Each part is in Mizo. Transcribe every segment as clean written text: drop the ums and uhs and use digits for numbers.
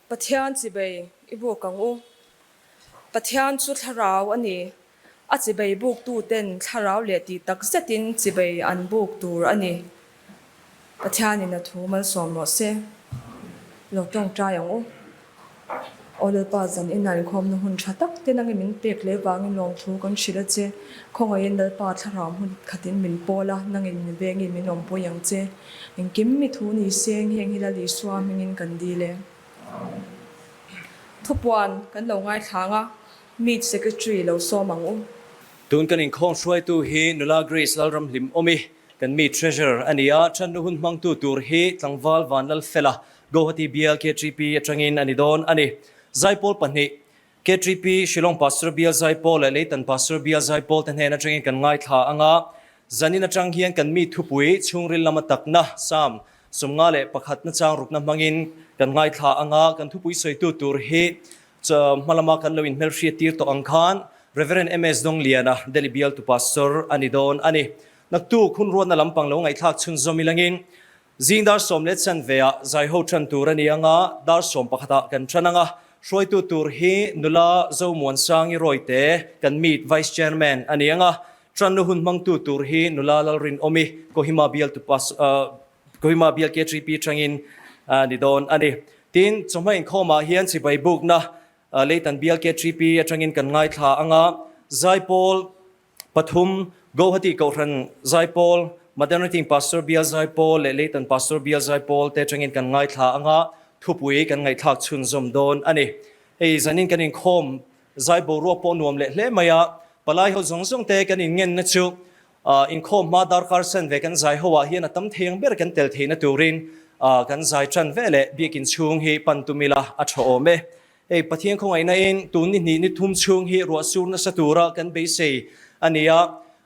Pathian chibei i buk ang u. Pathian chu thlarau a ni. A chibei buktuten thlarau leh tih tak zetin chibei an buk tur a ni. Pathianin a thu malsawm rawh se. Lo tawngtai ang u. Aw Lalpa, zan ina inkhawmna hun tha tak te nangin min pek leh vangin lawmthu kan hrilh a che. Khawngaihin Lalpa thlarau hmun khatin min pawl a, nangin min vengin min awmpui ang che. Engkim mi thu ni seng heng hi Lal Isua hmingin kan dil e. Thupuan kan lo ngaithlang a, Meet Secretary lo sawm ang u. Tun kan inkhawm hruaitu hi Nula Grace Lalramhlim Awmi, kan mi Treasurer a ni a, channu hun hmangtu tur hi Tlangval Vanlalfela Guwahati Bial KTP atangin a ni dawn a ni. Zaipawl pahnih, KTP, Shillong Pastor Bial Zaipawl leh Leitan Pastor Bial Zaipawl te hnen atangin kan ngaithla ang a. Zanin atang hian kan mi thupui chhungril lama takna, Psalm, 51 na chang rukna hmangin kan ngaithla ang a. Kan thupui sawitu tur hi hmalama kan lo inhmelhriat tir tawh ang khan Rev. MS Dongliana, Delhi Bialtu Pastor a ni dawn a ni. Naktuk hun ruatna lampang lo ngaihthlak chhunzawm ilangin Zing dar sawm leh chanve ah zaiho tan tur a ni ang a, dar sawm pakhat ah kan tan ang a. Hruaitu tur hi nula Zomuansangi Rawite, kan meet Vice Chairman a ni ang a. Tanna hun hmangtu tur hi nula Lalrinawmi, Kohima bialtu pas, Kohima bial KTP tangin a ni dawn a ni. Tin, chawhma inkhawm ah hian chibai bukna Leitan bial KTP atangin kan ngaithla ang a, Zaipawl, Pathum, Guwahati Kohhran Zaipawl, Modernity Pastor Bial Zaipawl leh Leitan Pastor Bial Zaipawl te atangin kan ngaithla anga thupui kan ngaihthlak chhunzawm dawn a ni. Hei zanin kan inkhawm zai boruak pawh nuam leh hle mai a, palai ho zawng zawng te kan inngenna chu inkhawm hma darkar sen ve kan zai ho ah hian a tam thei ang ber kan tel theihna turin kan zai tan ve leh biakin chhung hi pan tum ila a tha awm e. Hei Pathian khawngaihna in tun ni hnih ni thum chhung hi ruah sur nasa tura kan beisei a ni a,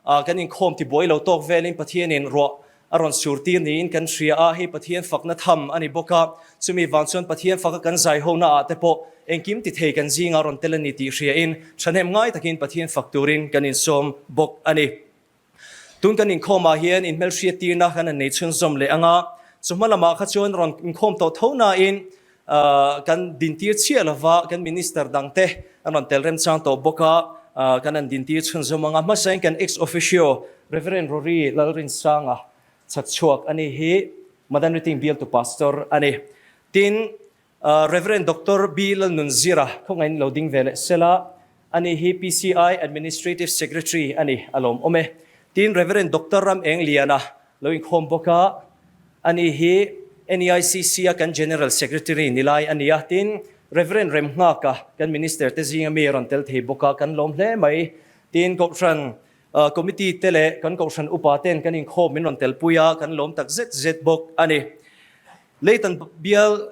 kan inkhawm tibuai lo tawk velin Pathianin ruah a rawn sur tir niin kan hria a, hei Pathian fakna tham a ni bawk a, chumi vang chuan Pathian faka kan zai hona ah te pawh engkim ti thei kan zinga rawn tel a ni tih hria in thahnem ngai takin Pathian fak turin kan insawm bawk a ni. Tun kan inkhawmah hian inhmelhriat tirna kan han nei chhunzawm leh ang a, chu hma lamah kha chuan rawn inkhawm tawh tho nain kan dintir chiah lova kan Minister dangte an rawn tel remchang tawh bawk a, kan han dintir chhunzawm ang a. Hmasain kan Ex-Officio Rev. Rory Lalrinsanga chhakchhuak a ni hi Madan Riting bialtu Pastor a ni. Tin, Rev. Doctor B. Lalnunzira khawngaihin lo ding ve leh sela, ani hi PCI Administrative Secretary a ni, a lawm awm e. Tin, Rev. Doctor Ram Eng Liana lo inkhawm bawk a, ani hi NEICC a kan General Secretary ni lai a ni a. Tin, Rev. Rem Nghaka kan Minister te zinga mi a rawn tel thei bawk a, kan lawm hle mai. Tin, Kohhran Committee te leh kan Kohhran upa ten kan inkhawm min rawn telpui a, kan lawm tak zet zet bawk a ni. Leitan bial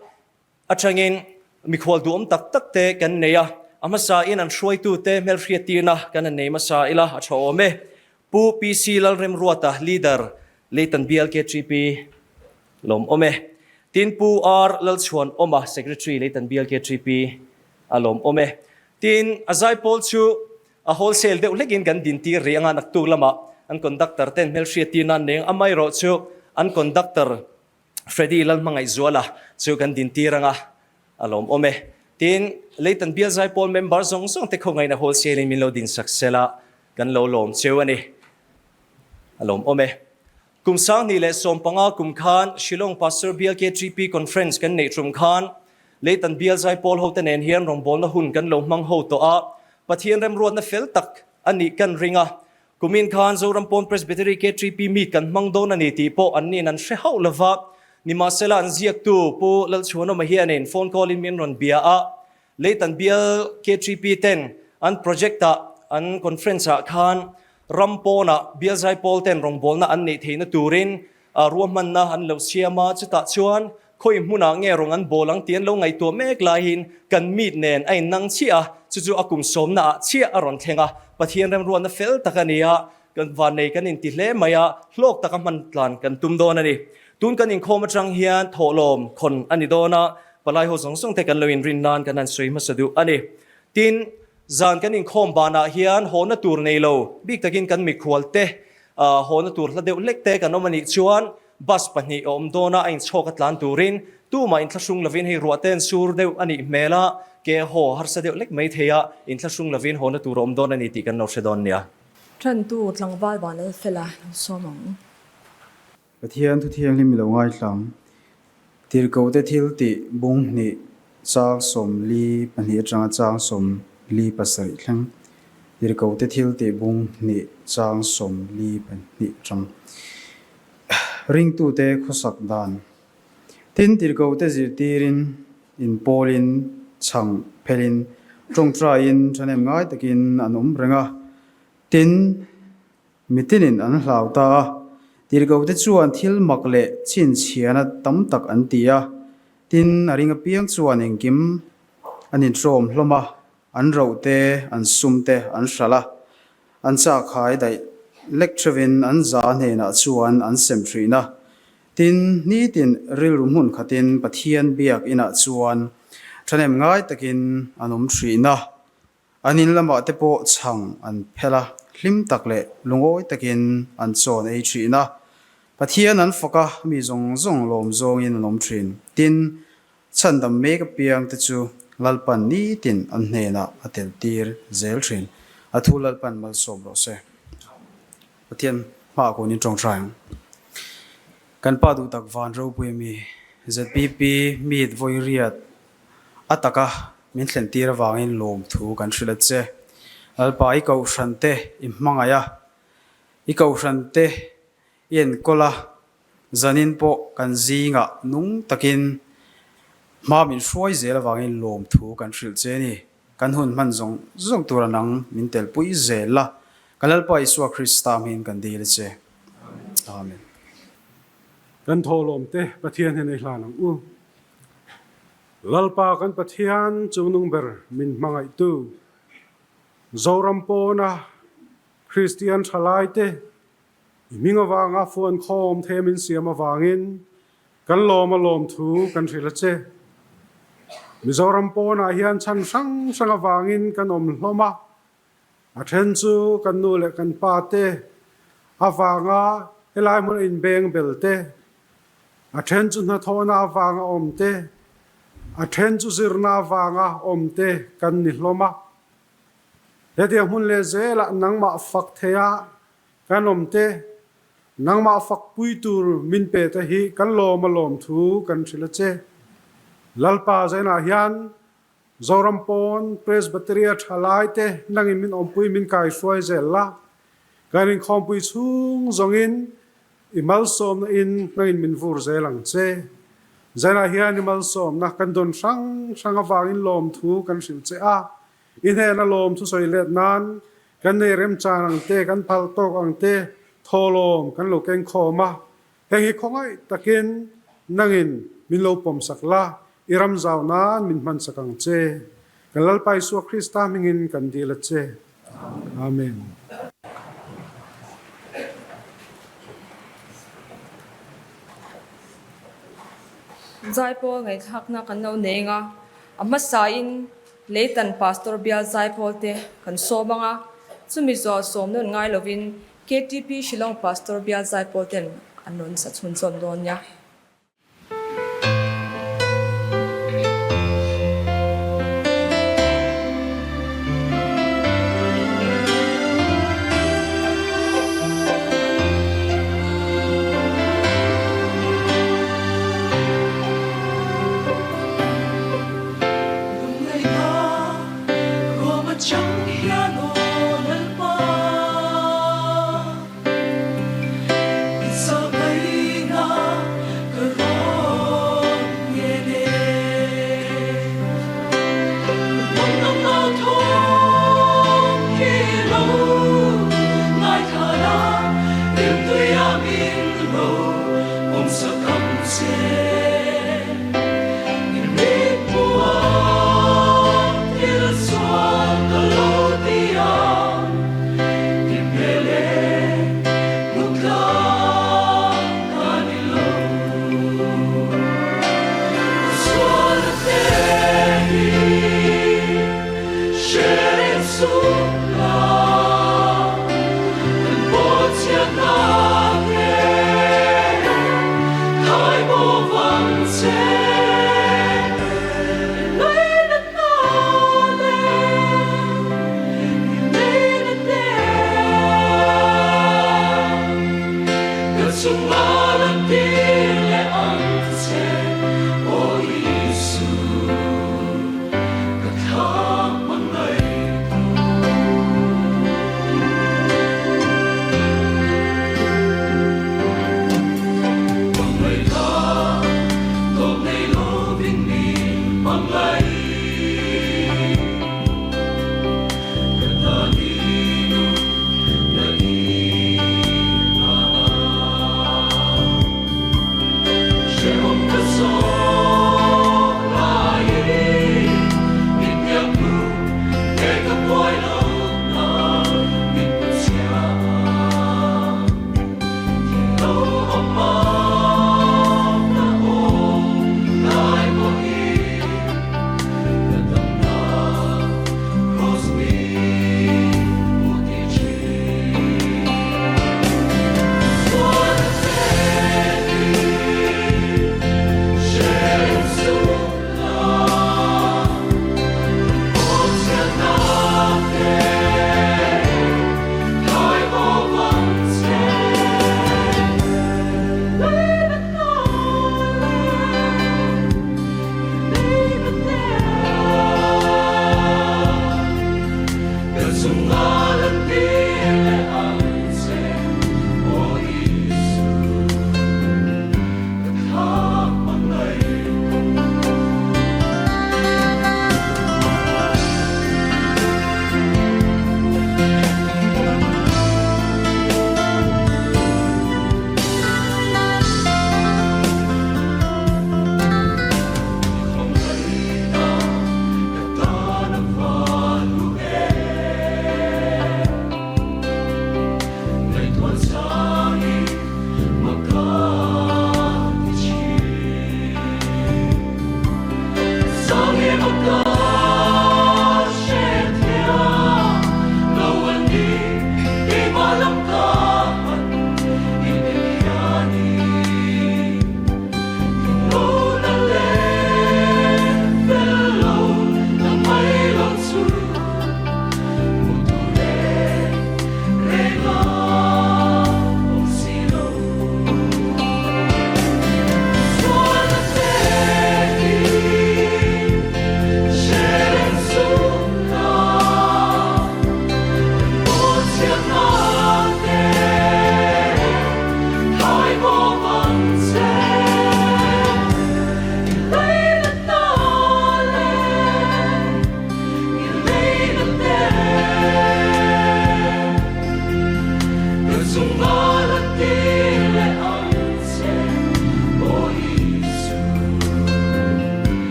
atangin mikhual duhawm tak tak te kan nei a, a hmasain an hruaitute hmelhriattirna kan han nei hmasa ila a tha awm e. Pu PC Lalremruata, Leader, Leitan bial KTP lawm awm e. Tin Pu R Lalchhuanawma, Secretary, Leitan bial KTP a lawm awm e. Tin, a zaipawl chu A wholesale deuh hlekin kan dintir rih anga naktuk lamah an conductor ten hmelhriattir nan neng amaherawh chu an conductor Freddy Lalhmangaihzuala chu kan dintir anga a lawmawm e. Tin, Leitan Bial Zaipawl member zawng zawng te khawngaihna wholesale in min lo dinsak sela kan lo lawm cheu a ni. A lawmawm e. Kum 2015 kum khan Shillong Pastor Bial KTP Conference kan neih tum khan Leitan Bial Zaipawl hote nen hian rawngbawlna hun kan lo hmang ho tawh a, Pathian remruatna fel tak a nih kan ring a. Kumin khan Zoram Pawn Presbytery KTP meet kan hmang dawn a ni tih pawh an nin an hre hauh lova, nimahsela an ziaktu Pu Lalchhuanawma hianin phone call in min rawn bia a, Leitan Bial KTP ten an project ah an conference ah khan Ram pawnah bial zaipawl ten rawngbawlna an neih theihna turin ruahmanna an lo siam a, chutah chuan khawi hmunah nge rawng an bawl ang tih an lo ngaihtuah mek laiin kan meet nen a innang chiah a, chu chu a kum sawmna ah chiah a rawn thleng a, Pathian remruatna fel tak a ni a, kan vannei kan inti hle mai a, hlawk taka hman tlan kan tum dawn a ni. Tun kan inkhawm atang hian thawhlawm khawn a ni dawn a, palai ho zawng zawng te kan lo inrin nan kan han sawi hmasa duh a ni. Tin, Zan kan inkhawm banah hian hawhna tur nei lo, bik takin kan mikhual te, hawhna tur hla deuh hlek te kan awm a nih chuan Bus pahnih a awm dawn a, a inchhawk a tlan turin tumah inthlahrung lovin hei ruah te an sur deuh a nih hmel a, ke haw harsa deuh lek mai thei a, inthlahrung lovin hawna tur a awm dawn a ni tih kan lo hre dawn nia. Ṭantu tlangval Vanlalfela lo sawm ang. Pathian thu thianghlim i lo ngaithlang. Tirhkohte thil tih bung hnih chang 42 atanga chang 47 thleng. Tirhkohte thil tih bung hnih chang 42 atang. Ringtute khawsak dan. Tin, tirhkohte zirtirin, inpawlin, chhang phelin, tawngtaiin thahnem ngai takin an awm reng a. Tin, Mitinin an hlau ta a, tirhkohte chuan thil mak leh chhinchhiahna tam tak an ti a, tin, a ring apiang chuan engkim an intrawm hlawm a, an roh te, an sum te an hralh a, an chahkhai daih lek theuhin an za hnenah chuan an sem thin a. Tin, nitin rilru hmun khatin Pathian biak inah chuan thahnem ngai takin an awm thin a. An in lamah te pawh chhang an phel a, hlim tak leh lungawi takin an chawn ei thin a. Pathian an fak a, mi zawng zawng lawm zawngin an awm thin. Tin, chhandam mek apiang te chu Lalpan nitin an hnenah a tel tir zel thin. A thu Lalpan malsawm rawh se. Pathian hmaah kunin tawngtai ang. Kan pa duh tak van ropui ami ZPP meet vawi riat a taka min thlen tir avangin lawmthu kan hrilh a che. Lalpa i kohhran te i hmangaih a, i kohhran te i enkawl a, zanin pawh kan zingah nung takin hma min hruai zel avangin lawmthu kan hrilh che ni. Kan hun hman zawng zawng tur a nang min telpui zel la, kan Lalpa Isua Krista hmingin kan dil a che. Amen. Kan thawhlawmte Pathian hian ei hlan ang u. Lalpa kan Pathian chungnung ber min hmangaihtu, Zoram pawna Kristian thalaite i hming avanga fuankhawm the min siam avangin kan lawm a lawmthu kan hrilh a che. Mizoram pawnah hian chhan hrang hrang avangin kan awm hlawm a, a then chu kan nu leh kan pa te avanga helai hmun a inbeng bel te, A then chu hnathawhna avanga awm te, a then chu zirna avanga awm te kan ni hlawm a. Hetiang hmun leh zelah nangmah fak theia kan awm te, nangmah fakpui tur min pe te hi kan lawm a lawm thu kan hrilh a che. Lalpa zainah hian Zoram pawn Presbyteria thalai te nangin min awmpui min kaihruai zel la, kan inkhawmpui chhung zawngin I malsawmna in hmangin min vur zel ang che. Zanah hian i malsawmna kan dawn hrang hrang avangin lawmthu kan hrilh che a. I hnena lawmthu sawi let nan kan nei remchan ang te, kan phal tawk ang te thawhlawm kan lo keng khawm a. Heng hi khawngaih takin nangin min lo pawmsak la, i ram zau nan min hmansak ang che. Kan Lalpa Isua Krista hmingin kan dil a che. Amen. Zaipawl ngaihthlakna kan lo nei anga, a hmasain Leitan Pastor Bial Zaipawl te kan sawm anga, chumi zual sawm nawn ngai lovin KTP Shillong Pastor Bial Zaipawl ten an rawn sa chhunchhawn dawn nia.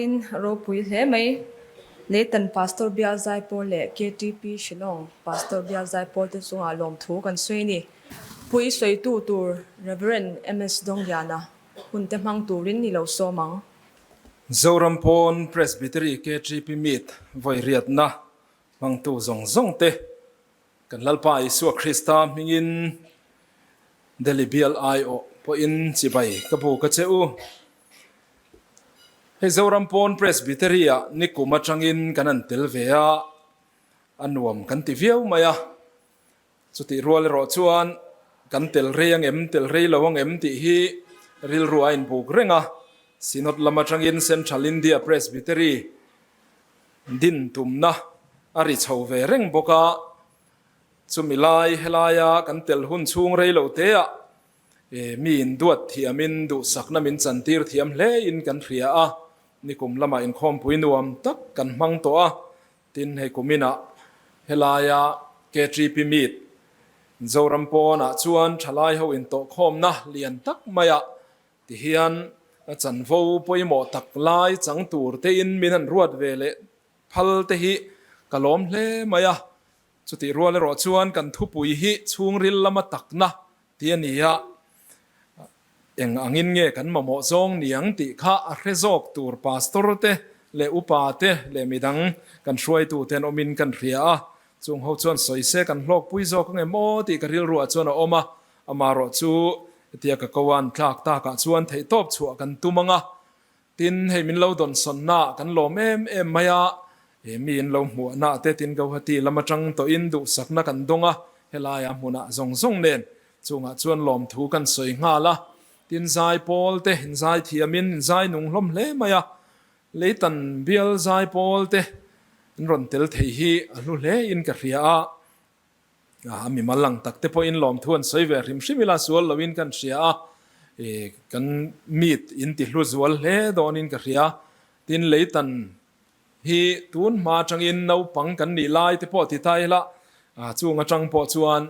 mawiin a ropui hle mai. Leitan Pastor Bial Zaipawl leh KTP Shillong Pastor Bial Zaipawl te chungah lawmthu kan sawi a ni. Pui sawitu tur Rev. MS Dongliana hun te hmang turin ni lo sawm ang. Zoram pawn Presbytery KTP Meet vawi riatna hmangtu zawng zawng te Kan Lalpa Isua Krista hmingin Delhi bial aiawh pawhin chibai ka bu ka che u. Hei Zoram pawn Presbytery ah nikum atangin kan an tel ve a, a nuam kan ti viau mai a. Chutih rual erawh chuan kan tel rei angem, tel rei lo angem tih hi rilru a inbuk reng a. Synod lam atangin Central India Presbytery Din tumna a ri chho ve reng bawk a, chumi lai helaia kan tel hun chhung rei lo teah mi in duat thiamin duhsakna min chantir thiam hlein kan hria a, nikum lamah inkhawmpui nuam tak kan hmang tawh a, tin hei kuminah helaia KTP Meet Zoram pawnah chuan thalai ho intawhkhawmna lian tak maiah Tihian a chanvo pawimawh tak lai chang tur tein min han ruat ve leh phal te hi ka lawm hle mai a. Chutih rual erawh chuan kan thupui hi chhungril lama takna ti a ni a, eng angin nge kan mamawh zawng niang tih kha a hre zawk tur pastor te leh upa te leh midang kan hruaitu ten awmin kan hria a, chung ho chuan sawi se kan hlawkpui zawk angem aw tih ka rilruah chuan a awm a. Amaherawh chu hetia ka ko an tlak takah chuan theihtawp chhuah kan tum ang a, tin hei min lo dawnsawnna kan lawm em em mai a, he mi in lo hmuahna te tin Gauhati lam atang tawhin duhsakna kan dawng a, helaia hmunah zawng zawng nen chungah chuan lawmthu kan sawi nghal a, tin zai pawl te in zai thiamin in zai nung hlawm hle mai a, leitan bial zai pawl te an rawn tel thei hi a hlu hle in ka hria a. A mimal lang tak te pawhin lawmthu an sawi ve hrim hrim ila sual loin kan hria a, kan meet in ti hlu zual hle dawnin ka hria. Tin leitan hi tun hma atangin naupang kan nih lai te pawh ti ta ila, chung atang pawh chuan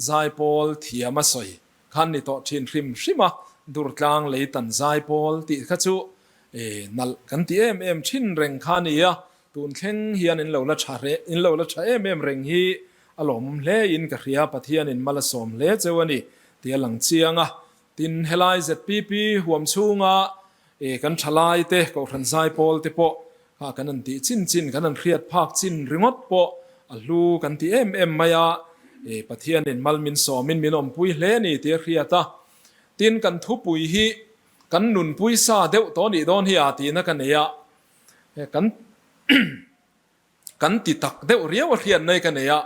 zaipawl thiam a sawi khan ni tawh thin hrim hrim a, Durtlang leitan zaipawl tih kha chu nalh kan ti em em thin reng kha a ni a, Tun thleng hian in lo la tha reh, in lo la tha em em reng hi a lawmawm hle in ka hria, Pathian in mal a sawm hle cheu a ni tih a lang chiang a. Tin, helai ZPP huam chhunga e kan thalai te, Kohhran Zaipawl te pawh kha kan han tih chin chin, kan han hriat phak chin ringawt pawh a hlu kan ti em em mai a, e Pathian in mal min sawmin min awmpui hle a ni tih a hriat a. Tin, kan thupui hi kan nunpui sa deuh tawh nih dawn hi a tihna ka nei a. Kan kan ti tak deuh riau a hriat nai ka nei a,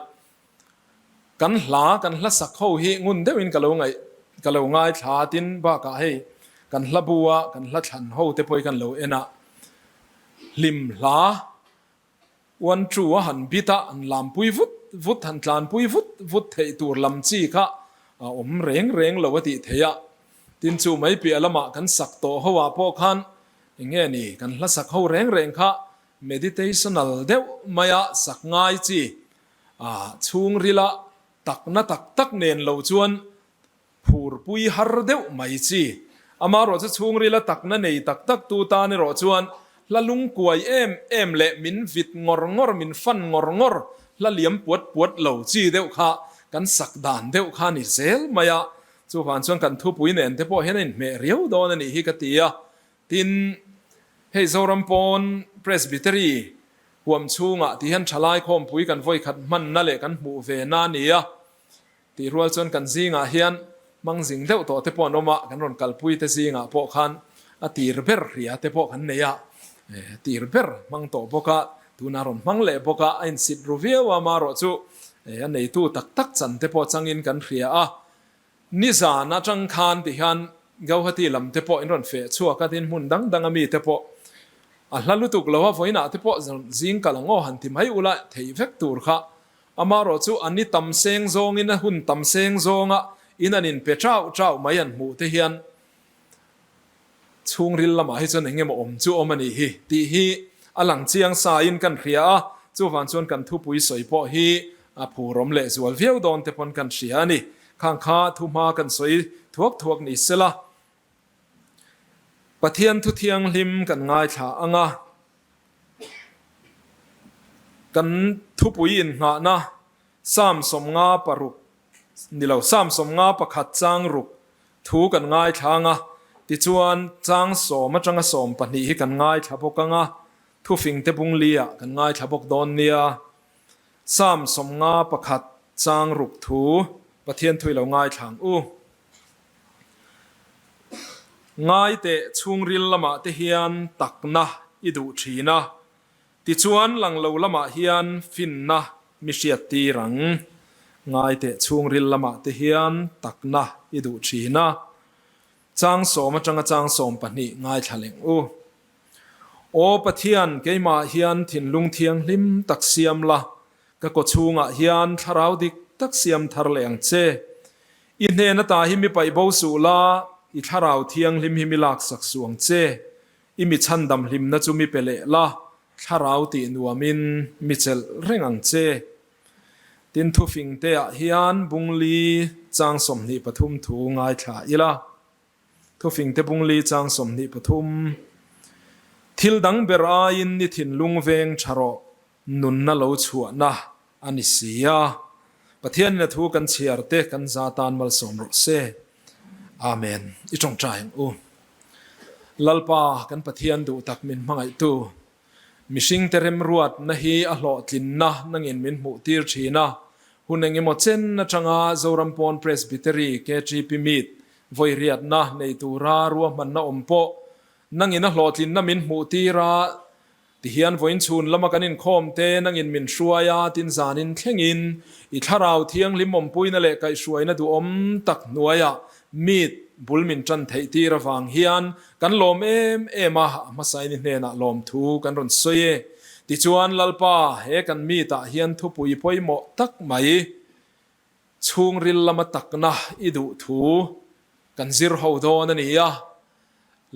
kan hla kan hla sak ho hi ngun deuhin ka lo ngaih ka lo ngaithla a, tin bakah hei kan hla bu a kan hla thlan ho te pawh hi kan lo en a, hlim hla uan chu a han bit a, an lampui vut vut han tlanpui vut vut theih tur lam chi kha a awm reng reng lo a tih theih a, tin chu mai piah lamah kan sak tawh ho ah pawh khan Eng nge ni, kan hla sak ho reng reng kha meditational deuh maia sak ngai chi, a chhungrila takna tak tak nen lo chuan phurpui har deuh mai chi. Amaherawh chu chhungrila takna nei tak tak tu tan erawh chuan hla lungkuai em em leh min vit ngawr ngawr, min fan ngawr ngawr, hla liam puat puat lo chi deuh kha kan sak dan deuh kha a ni zel mai a. Chuvang chuan kan thupui nen te pawh hian a inhmeh riau dawn a nih hi ka ti a. Tin, hei Zoram pawn Presbytery huam chhungah ti hian thalai khawmpui kan vawikhat hmanna leh kan hmuh ve na a ni a, tih rual chuan kan zingah hian hmang zing deuh tawh te pawh an awm a, kan rawn kalpui te zingah pawh khan a tir ber hria te pawh kan nei a, tir ber hmang tawh bawk a, tunah rawn hmang leh bawk a, a insit ru viau a, amaherawh chu a neitu tak tak chan te pawh changin kan hria a. Nizan atang khan ti hian Gauhati lam te pawh in rawn feh chhuak a, tin hmun dang dang a mi te pawh a hla lutuk lo a, vawiinah te pawh zing kal ang aw han ti mai ula thei vek tur kha. Amaherawh chu a ni tam seng zawngin a hun tam seng zawnga in an inpe chau chau mai an hmuh te hian Chhungril lamah hi chuan eng emaw awm chu awm a nih hi tih hi a lang chiang sa in kan hria a, chuvang chuan kan thupui sawi pawh hi a phurawm leh zual viau dawn te pawn kan hria a ni. Khang kha thu hma kan sawi thuak thuak ni sela, Pathian thu thianghlim kan ngaithla ang a. Kan thupui inngahna Psalm 56 ni lo, Psalm 51 chang ruk thu kan ngaithla ang a, tichuan chang sawm atanga 12 hi kan ngaithla bawk ang a, thufingte bung li-ah kan ngaithla bawk dawn nia. Psalm 51 chang ruk thu Pathian thu i lo ngaithla ang u. Ngai teh chhungril lamah te hian takna i duh thin a, tichuan lang lo lamah hian finna mi hriat tir ang. Ngai teh chhungril lamah te hian takna i duh thin a, chang sawm atanga chang 12 ngaithla leng u. Aw Pathian, keimah hian thinlung thianghlim tak siam la, ka kawchhungah hian thlarau dik tak siam thar leh ang che. I hnen ata hi mi paih bo suh la, i thlarau thianghlim hi mi laksak suh ang che. I mi chhandam hlimna chu mi pe leh la, thlarau tih nuamin mi chelh reng ang che. Tin thufing te ah hian bungli chang 23 thu ngaithla ila. Thufing te bungli chang 23. Thil dang ber aiin i thinlung veng tha rawh, nunna lo chhuahna a ni si a. Pathianin a thu kan chhiar te kan za tan malsawm rawh se. Amen. I tawngtai ang u. Lalpa kan Pathian duh tak min hmangaihtu, mihringte remruatna hi a hlawhtlinna nangin min hmuh tir thin a. Hun engemaw chen atanga Zoram Pawn Presbytery KTP Meet vawi riatna nei tura ruahmanna awm pawh nangin a hlawhtlinna min hmuh tir a. Tihian vawiin chhun lama kan inkhawm te nangin min hruai a, tin zanin thlengin i thlarau thianghlim awmpuina leh kaihhruaina duhawm tak hnuaiah meet bul min tan theih tir avang hian kan lawm em em a, a hmasain i hnenah lawmthu kan rawn sawi e. Tichuan Lalpa, he kan meet ah hian thupui pawimawh tak mai chhungril lama takna i duh thu kan zir ho dawn a ni a.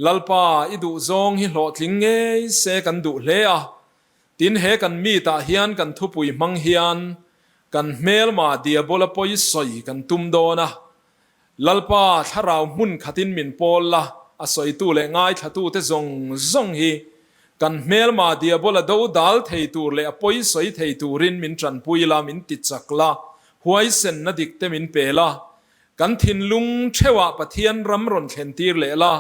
Lalpa, i duh zawng hi hlawhtling ngei se kan duh hle a. Tin, he kan meet ah hian kan thupui hmang hian kan hmelma diabola pawi sawi kan tum dawn a. Lalpa, thlarau hmun khatin min pawl la, a sawitu leh ngaithlatute zawng zawng hi kan hmelma diabola do dal thei tur leh a pawi sawi thei turin min tanpui la, min ti chak la, huaisenna dik te min pe la. Kan thinlung theuhah Pathian ram rawn thlen tir leh la,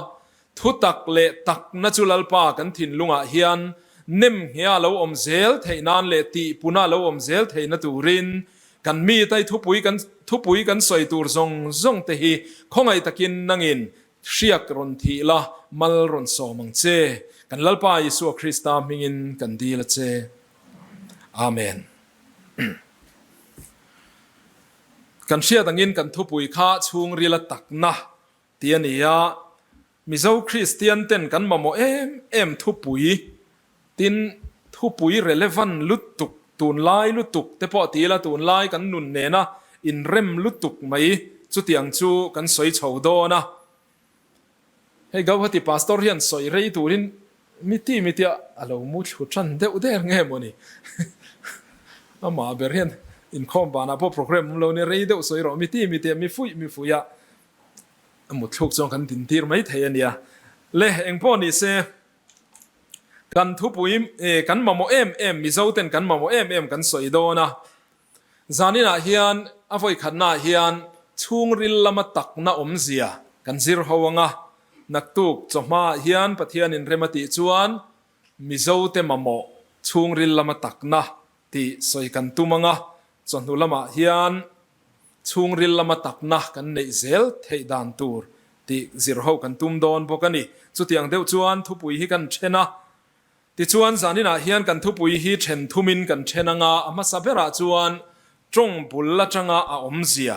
thutak leh takna chu Lalpa kan thinlungah hian nem nghia lo awm zel theih nan leh tihpuna lo awm zel theihna turin kan mi tai thupui kan thupui kan sawi tur zawng zawng te hi khawngaih takin nangin hriak rawn thih la, mal rawn sawm ang che. Kan Lalpa Isua Krista hmingin kan dil a che. Amen. Kan hriat angin kan thupui kha chhungrila takna tih a ni a, Mizo Kristian ten kan mamawh em em thupui, tin thupui relevant lutuk, tunlai lutuk te pawh ti ila tunlai kan nun nena inrem lutuk mai chutiang chu kan sawi chho dawn a. Hei Gauhati Pastor hian sawi rei turin mi ti mi tia a lo mu thlu tan deuh der nge maw ni? Amah ber hian inkhawm banah pawh program awm lo nia rei deuh sawi rawh mi ti mi tia mi fuih mi fuih a a mut thluk chuan kan din tir mai thei a nia. Le engpawh ni se kan thupui kan mamawh em em Mizo ten kan mamawh em em kan sawi dawn a. Zaninah hian a vawikhatnaah hian chhungril lama takna awmzia kan zir ho ang a, naktuk chawhmaah hian Pathianin rem a tih chuan Mizote mamawh chhungril lama takna tih sawi kan tum ang a, chawhnu lamah hian chhungril lama takna kan neih zel theih dan tur tih zir ho kan tum dawn bawk a ni. Chutiang deuh chuan thupui hi kan then a. Tichuan, zaninah hian kan thupui hi then thumin kan then anga, a hmasa berah chuan tawng bul atanga a awmzia,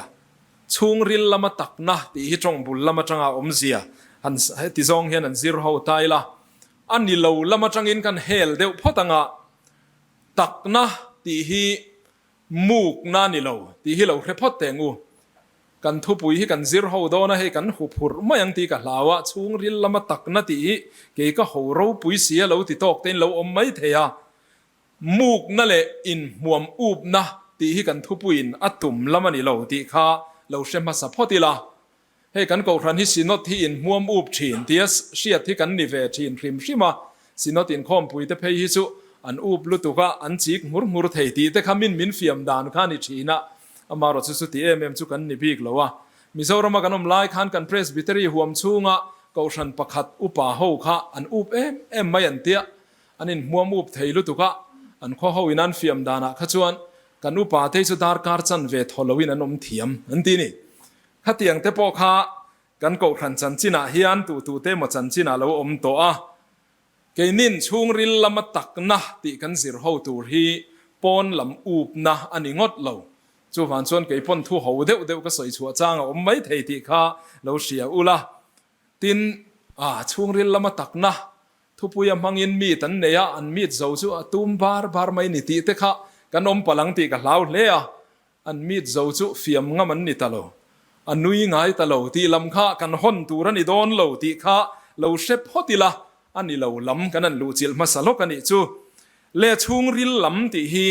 chhungril lama takna tih hi tawng bul lam atanga a awmzia han heti zawng hian an zir ho ta ila, a ni lo lam atangin kan hel deuh phawt anga, takna tih hi mukna a ni lo tih hi lo hre phawt teh ang u. Kan thupui hi kan zir ho dawn a, hei kan hu phurh mai ang tih ka hlau a, chhungril lama takna tih hi kei ka ho ropui si a lo ti tawk tein lo awm mai thei a, mukna leh inhmuam upna tih hi kan thupuiin a tum lam a ni lo tih kha lo hre hmasa phawt ila, hei kan kohhran hi Synod hi inhmuam up thin tia hriat hi kan ni ve thin hrim hrim a, Synod inkhawmpui te phei hi chu. an up lutuk a, an chik hmur hmur thei tih te kha min min fiam dan kha a ni thin a, amaherawh chu chuti em em chu kan ni bik lo a. Mizorama kan awm lai khan kan Presbytery huam chhunga Kohhran pakhat upa ho kha an up em em mai an tia, an inhmuam up thei lutuk a, an khaw ho in an fiam danah kha chuan kan upa te chu darkar chanve thaw loin an awm thiam an ti ni. Khatiang te pawh kha Kan Kohhran chanchinah hian tuhtute emaw chanchin a lo awm tawh a, keinin chhungril lama takna tih kan zir ho tur hi pawn lam upna a ni ngawt lo. Chuvang chuan kei pawn thu ho deuh deuh ka sawi chhuah chang a awm mai thei tih kha lo hria ula. Tin, ah, chhungril lama takna thupuia hmangin meet an nei a, an meet zo chu a tum bar bar mai ni tih te kha kan awm palh ang tih ka hlau hle a. An meet zo chu fiam ngam an ni ta lo, a nui ngai ta lo tih lam kha kan hawn tur a ni dawn lo tih kha lo hre phawt ila, a ni lo lam kan an luhchilh hmasa lawk a nih chu. Le chhungril lam tih hi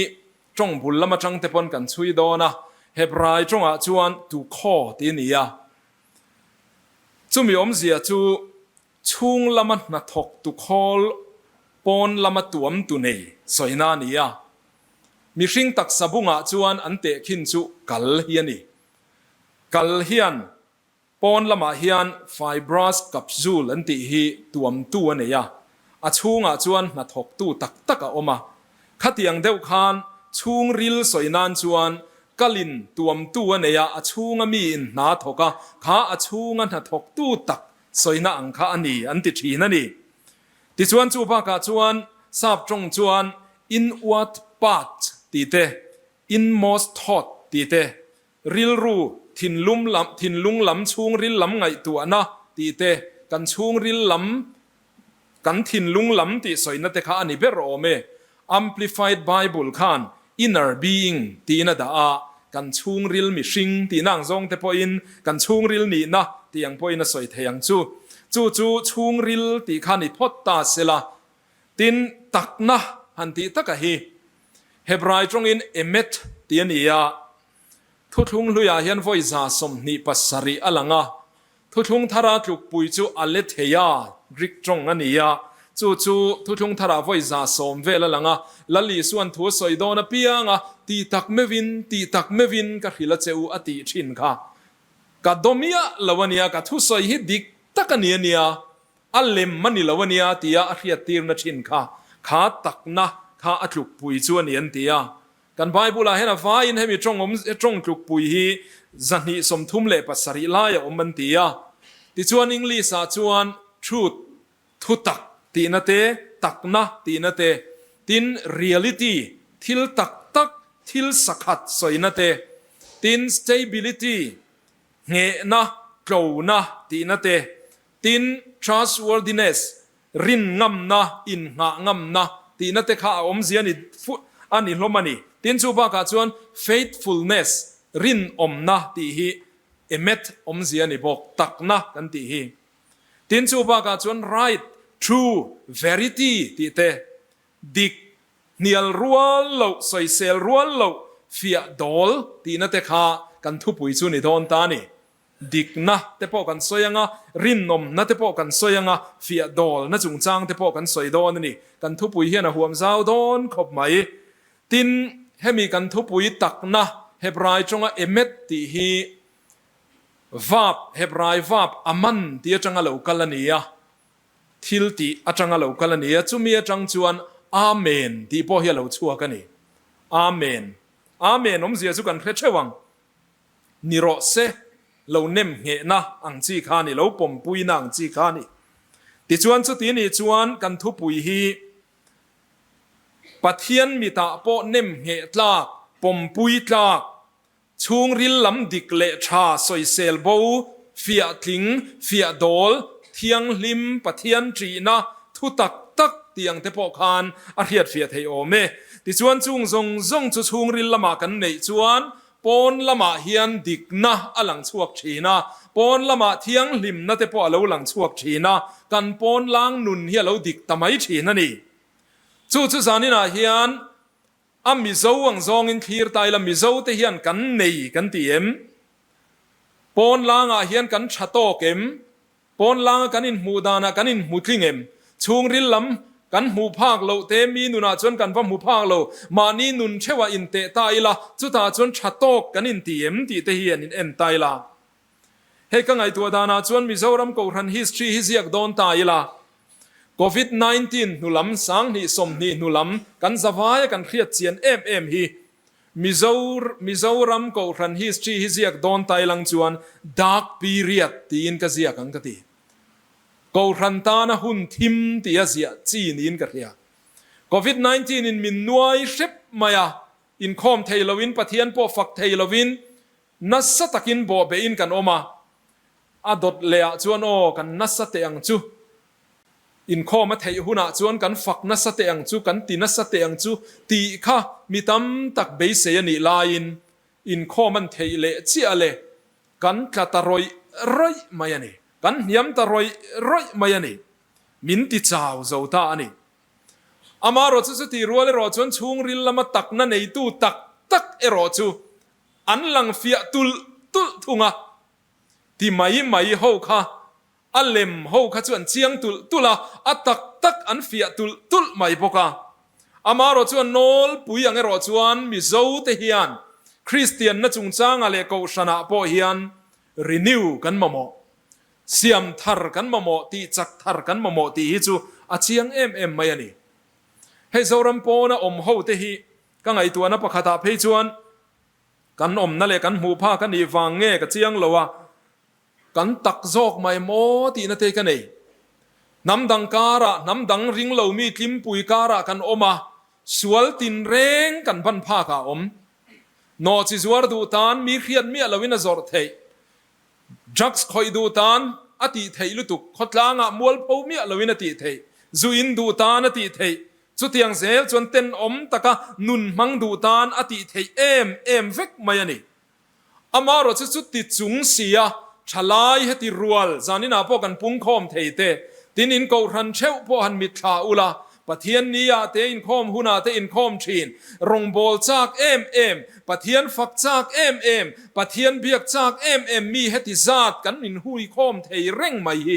tawng bul lam atang te pawn kan chhui dawn a, Hebrai tawngah chuan tu khaw tih a ni a. Chumi awmzia chu chhung lama hnathawk tu khawl pawn lama tuam tu nei sawina a ni a. Mihring taksa bungah chuan an tehkhin chu kal hi a ni. Kal hian pawn lamah hian fibrous capsule an tih hi tuamtu a nei a, a chhungah chuan hnathawktu tak tak a awm a. Khatiang deuh khan chhungril sawi nan chuan kalin tuamtu a nei a, a chhunga miin hna thawk a, kha a chhunga hnathawktu tak sawina ang kha a ni an ti thin a ni. Tichuan chu bakah chuan sap tawng chuan inward part tih te, inmost thought tih te, rilru, thinlum lam, thinlung lam chhungril lam ngaihtuahna tih te, kan chhungril lam, kan thinlung lam tih sawina te kha a ni ber awm e. Amplified Bible khan inner being tiin a dah a, kan chhungril mihring tihna ang zawng te pawhin kan chhungril nihna tih ang pawhin a sawi thei ang chu. Chu chu chhungril tih kha ni phawt ta sela, tin takna han tih taka hi Hebrai tawngin emet tih a ni a, thuthlung hluiah hian vawi 27 a lang a, Thuthlung thara tlukpui chu Aletheia, Greek tawng a ni a, chu chu thuthlung thara vawi 100 vel a lang a, Lal Isuan thu a sawi dawn apiang a, Ti tak meuhin, ti tak meuhin ka hrilh a che u a tih thin kha. Ka dawmiah lo a nia, ka thusawi hi dik tak a ni a nia, a lem a ni lo a nia tia a hriattirna thin kha, kha takna kha a tlukpui chu a ni an ti a. Kan Bible-ah hian a vaiin hemi tawng awm tawng tlukpui hi 237 lai a awm an ti a. Tichuan English-ah chuan truth, thutak tihna te, takna tihna te, tin reality, thil tak tak, thil sakhat sawina te, tin stability, nghehna, tlona tihna te, tin trustworthiness, Rin ngamna, inngah ngamna tihna te kha a awmzia ni a ni hlawm a ni. Tin chu bakah chuan faithfulness, rinawmna tih hi emet awmzia a ni bawk, takna kan tih hi. Tin chu bakah chuan right, true, verity tih te, dik, hnial rual loh, sawisel rual loh, fiah dawl tihna te kha kan thupui chu ni dawn ta a ni. Dikna te pawh kan sawi ang a, rinawmna te pawh kan sawi ang a, fiah dawlna chungchang te pawh kan sawi dawn a ni. Kan thupui hian a huam zau dawn khawp mai. Tin, hemi kan thupui takna Hebrai tawnga emet tih hi verb, Hebrai verb aman tih atanga lo kal a ni a, thil tih atanga lo kal a ni a, chumi atang chuan Amen tih pawh hi a lo chhuak a ni. Amen. Amen awmzia chu kan hre theuh ang. Ni rawh se, lo nem nghehna ang chi kha a ni, lo pawmpuina ang chi kha a ni. Tichuan chuti nih chuan kan thupui hi Pathian mitah pawh nem ngheh tlak, pawmpui tlak, chhungril lam dik leh tha sawisel bo, fiah tling, fiah dawl, thianghlim, Pathian ṭihna, thu tak tak tih ang te pawh khan a hriatfiah theih awm e. Tichuan chung zawng zawng chu chhungril lamah kan neih chuan Pawn lamah hian dikna a lang chhuak thin a, pawn lamah thianghlimna te pawh a lo lang chhuak thin a, kan pawn lang nun hi a lo dik ta mai thin a ni. Chu chu zaninah hian a Mizo ang zawngin thlir ta ila Mizo te hian kan nei kan ti em? Pawn langah hian kan tha tawk em? Pawn langa kan inhmuh danah kan inhmu tling em? Chhungril lam. Kan hmuh phak loh te mi nunah chuan kan va hmu phak lo. Mahni nun theuhah inteh ta ila, chutah chuan tha tawk kan inti em tih te hi an in en ta ila. Hei ka ngaihtuah danah chuan Mizoram Kohhran history hi ziak dawn ta ila, Covid 19 hnulam, 2020 hnulam kan zavaia kan hriat chian em em hi Mizo Mizoram Kohhran history hi ziak dawn ta ilang chuan dark period tiin ka ziak ang ka ti. Kohhran tana hun thim tia ziah chi niin ka hria. Covid 19 in min nuai hrep mai a, inkhawm thei loin Pathian pawh fak thei loin Nasa takin bawhbehin kan awm a, a dawt lehah chuan aw kan nasa teh ang chu, inkhawm a theih hunah chuan kan fak nasa teh ang chu, kan ti nasa teh ang chu tih kha mi tam tak beisei a nih laiin inkhawm an theih leh chiah le, kan tla ta rawih rawih mai a ni, kan hniam ta rawih rawih mai a ni, min ti chau zo ta a ni. Amaherawhchu chuti rual erawh chuan chhungril lama takna neitu tak tak erawh chu An lang fiah tulh tulh thung a, ti mai mai ho kha, a lem ho kha chu an chiang tulh tulh a, a tak tak an fiah tulh tulh mai bawk a. Amaherawh chuan nawlpui ang erawh chuan Mizo te hian Kristianna chungchangah leh Kohhranah pawh hian renew kan mamawh, siam thar kan mamawh, tih chak thar kan mamawh tih hi chu a chiang em em mai a ni. Hei Zoram pawna awm ho te hi Ka ngaihtuahna pakhatah phei chuan kan awmna leh kan hmuh phak a nih vang nge ka chiang lo a, kan tak zawk mai maw tihna te ka nei. Hnam dang karah, hnam dang ring lo mi tlimpui karah kan awm a, sual tinreng kan ban phakah a awm. Nawhchi zuar duh tan mi hriat miah loin a zawrh theih. Drugs khawih duh tan a tih theih lutuk, khawtlangah mualpho miah loin a tih theih, zu in duh tan a tih theih, chutiang zel chuan tenawm taka nun hmang duh tan a tih theih em em vek mai a ni. Amaherawhchu chu ti chung sia thalai heti rual zaninah pawh kan pungkhawm thei te, tin in kohhran theuh pawh han mitthla ula, Pathian ni ah te inkhawm hun ah te inkhawm thin, rawngbâwl châk em em, Pathian fak châk em em, Pathian biak châk em em mi heti zat kan min hui khawm thei reng mai hi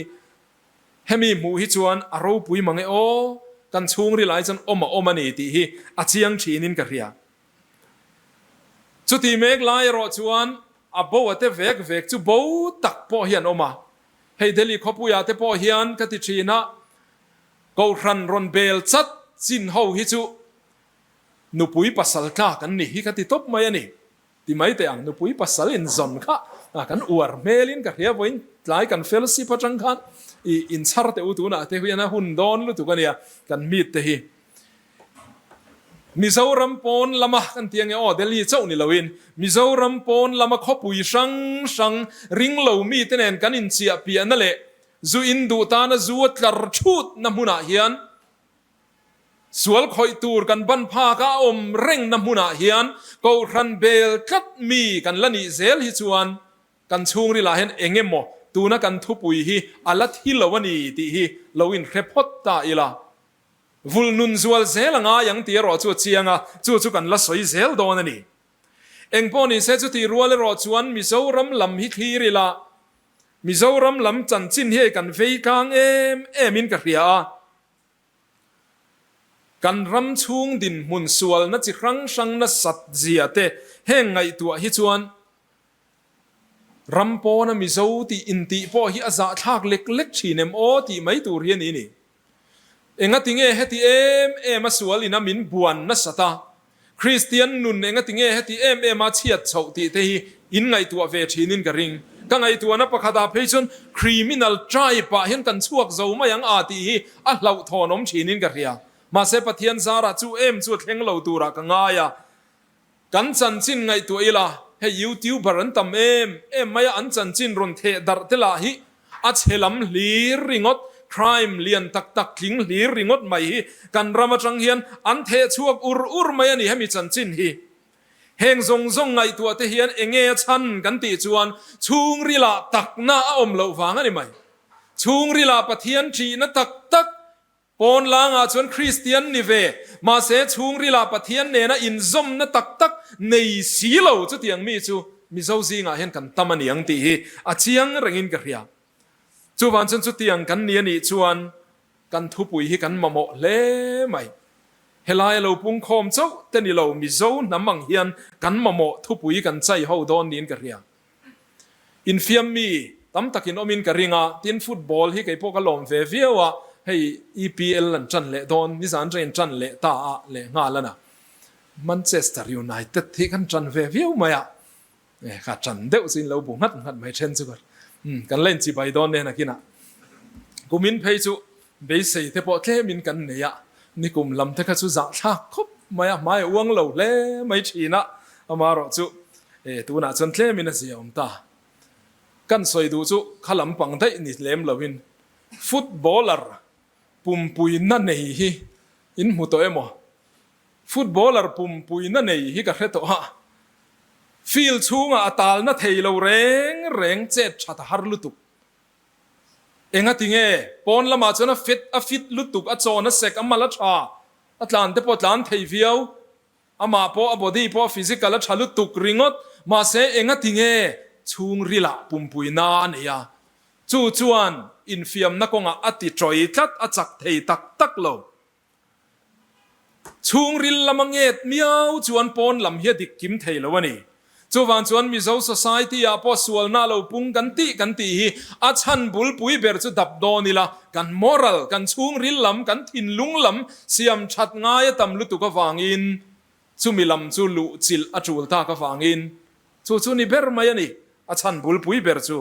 hemi hmuh hi chuan a ropui mang e aw, kan chhungril ai chuan awm a awm a ni tih hi a chiang thinin ka hria. Chuti mek lai erawh chuan a bo a te vek vek chu bo tak pawh hi an awm a, hei Delhi khawpuiah te pawh hian ka ti thin a, Kohhran rawn bel chat chin ho hi chu nupui pasal tlak an ni hi ka ti tawp mai a ni. Ti mai teh ang, nupui pasal inzawn kha kan uar hmelin ka hria vawiin tlai kan fellowship atang khan i inchhar teh u tunah te hian a hun dawn lutuk a nia kan meet te hi. Mizoram pawn lama kan ti ange aw Delhi chauh ni loin Mizoram pawn lama khawpui hrang hrang ringlo mite nen kan inchiah piahna leh Zu in duh tana zu a tlar thut na hmunah hian, sual khawih tur kan ban phak a awm reng na hmunah hian Kohhran bel tlat mi kan la nih zel hi chuan kan chhungril ah hian eng emaw tuna kan thupui hi a la thi lo a ni tih hi lo inhre phawt ta ila. Vul nun zual zel a ngai ang tih erawh chu a chiang a, chu chu kan la sawi zel dawn a ni. Engpawh nise chutih rual erawh chuan Mizoram lam hi thlir ila, Mizoram lam chanchin hi hei kan vei tlang em em in ka hria a, kan ram chhung dinhmun sualna chi hrang hrang nasat zia te heng ngaihtuah hi chuan ram pawna Mizo tih intih pawh hi a zahthlak lek lek thin em aw tih mai tur hi a ni ni. Engati nge heti em em a sual ina min buan nasat a, Kristian nun engati nge heti em em a chhiat chhoh tih te hi in ngaihtuah ve thinin ka ring. Ka ngaihtuahna pakhatah phei chuan criminal tribe ah hian kan chhuak zo mai ang a tih hi a hlauhthawn awm thinin ka hria. Mahse Pathian zarah chu em chu a thleng lo turah ka ngai a. Kan chanchin ngaihtuah ila, hei YouTuber an tam em em mai a, an chanchin rawn theh darh te lah hi a chhe lam hlir ringawt, crime lian tak tak tling hlir ringawt mai hi kan ram atang hian an theh chhuak ur ur mai a ni hemi chanchin hi. Heng zawng zawng ngaihtuah te hian enge a chhan kan tih chuan chhungrilah takna a awm loh vang a ni mai. Chhungrilah Pathian ṭihna tak tak Pawn langah chuan Kristian ni ve, mahse chhungrilah Pathian nena inzawmna tak tak nei si lo chutiang mi chu Mizo zingah hian kan tam a ni ang tih hi a chiang rengin ka hria. Chuvang chuan chutiang kan ni a nih chuan Kan thupui hi kan mamawh hle mai. Helai a lo pungkhawm chauh te ni lo Mizo hnam ang hian kan mamawh thupui kan chai ho dawn niin ka hria. Infiam mi tam takin awmin ka ring a, tin football hi kei pawh ka lawm ve viau a, hei EPL an tan leh dawn, nizan train tan leh ta a leh nghal a na. Manchester United hi kan tan ve viau mai a, ka tan deuh chu in lo bu nghat nghat mai then chu ka kan la inchibai dawn nen a kinah. Kumin phei chu beisei te pawh tlemin kan nei a, nikum lam te kha chu zahthlak khawp mai a, hmai a uang lo hle mai thin a, amaherawh chu tunah chuan tlemin a zia awm ta. Kan sawi duh chu kha lampang daih ni lem loin footballer pumpuina nei hi in hmu tawh emaw? Footballer pumpuina nei hi ka hre tawh a, field chhungah a talna thei lo reng reng chet that a har lutuk. Enga ti nge? Pawn lamah chuan a fit a fit lutuk, a chawn a sek, a mal a tha, a tlan te pawh a tlan thei viau, amah pawh a body pawh a physical a tha lutuk ringawt, mahse enga ti nge chhungrilah pumpuina a nei a, chu chuan infiamna kawngah a ti tawih tlat, a chak thei tak tak lo. Chhungril lama nget miau chuan pawn lam hi a dik kim thei lo a ni. Chuvang chuan Mizo society ah pawh sualna lo pung kan tih kan tih hi a chhan bulpui ber chu dap dawn ila, kan moral, kan chhungril lam, kan thinlung lam siam that ngai a tam lutuk avangin chumi lam chu luh chilh a tul tak avangin chu chu ni ber mai a ni a chhan bulpui ber chu.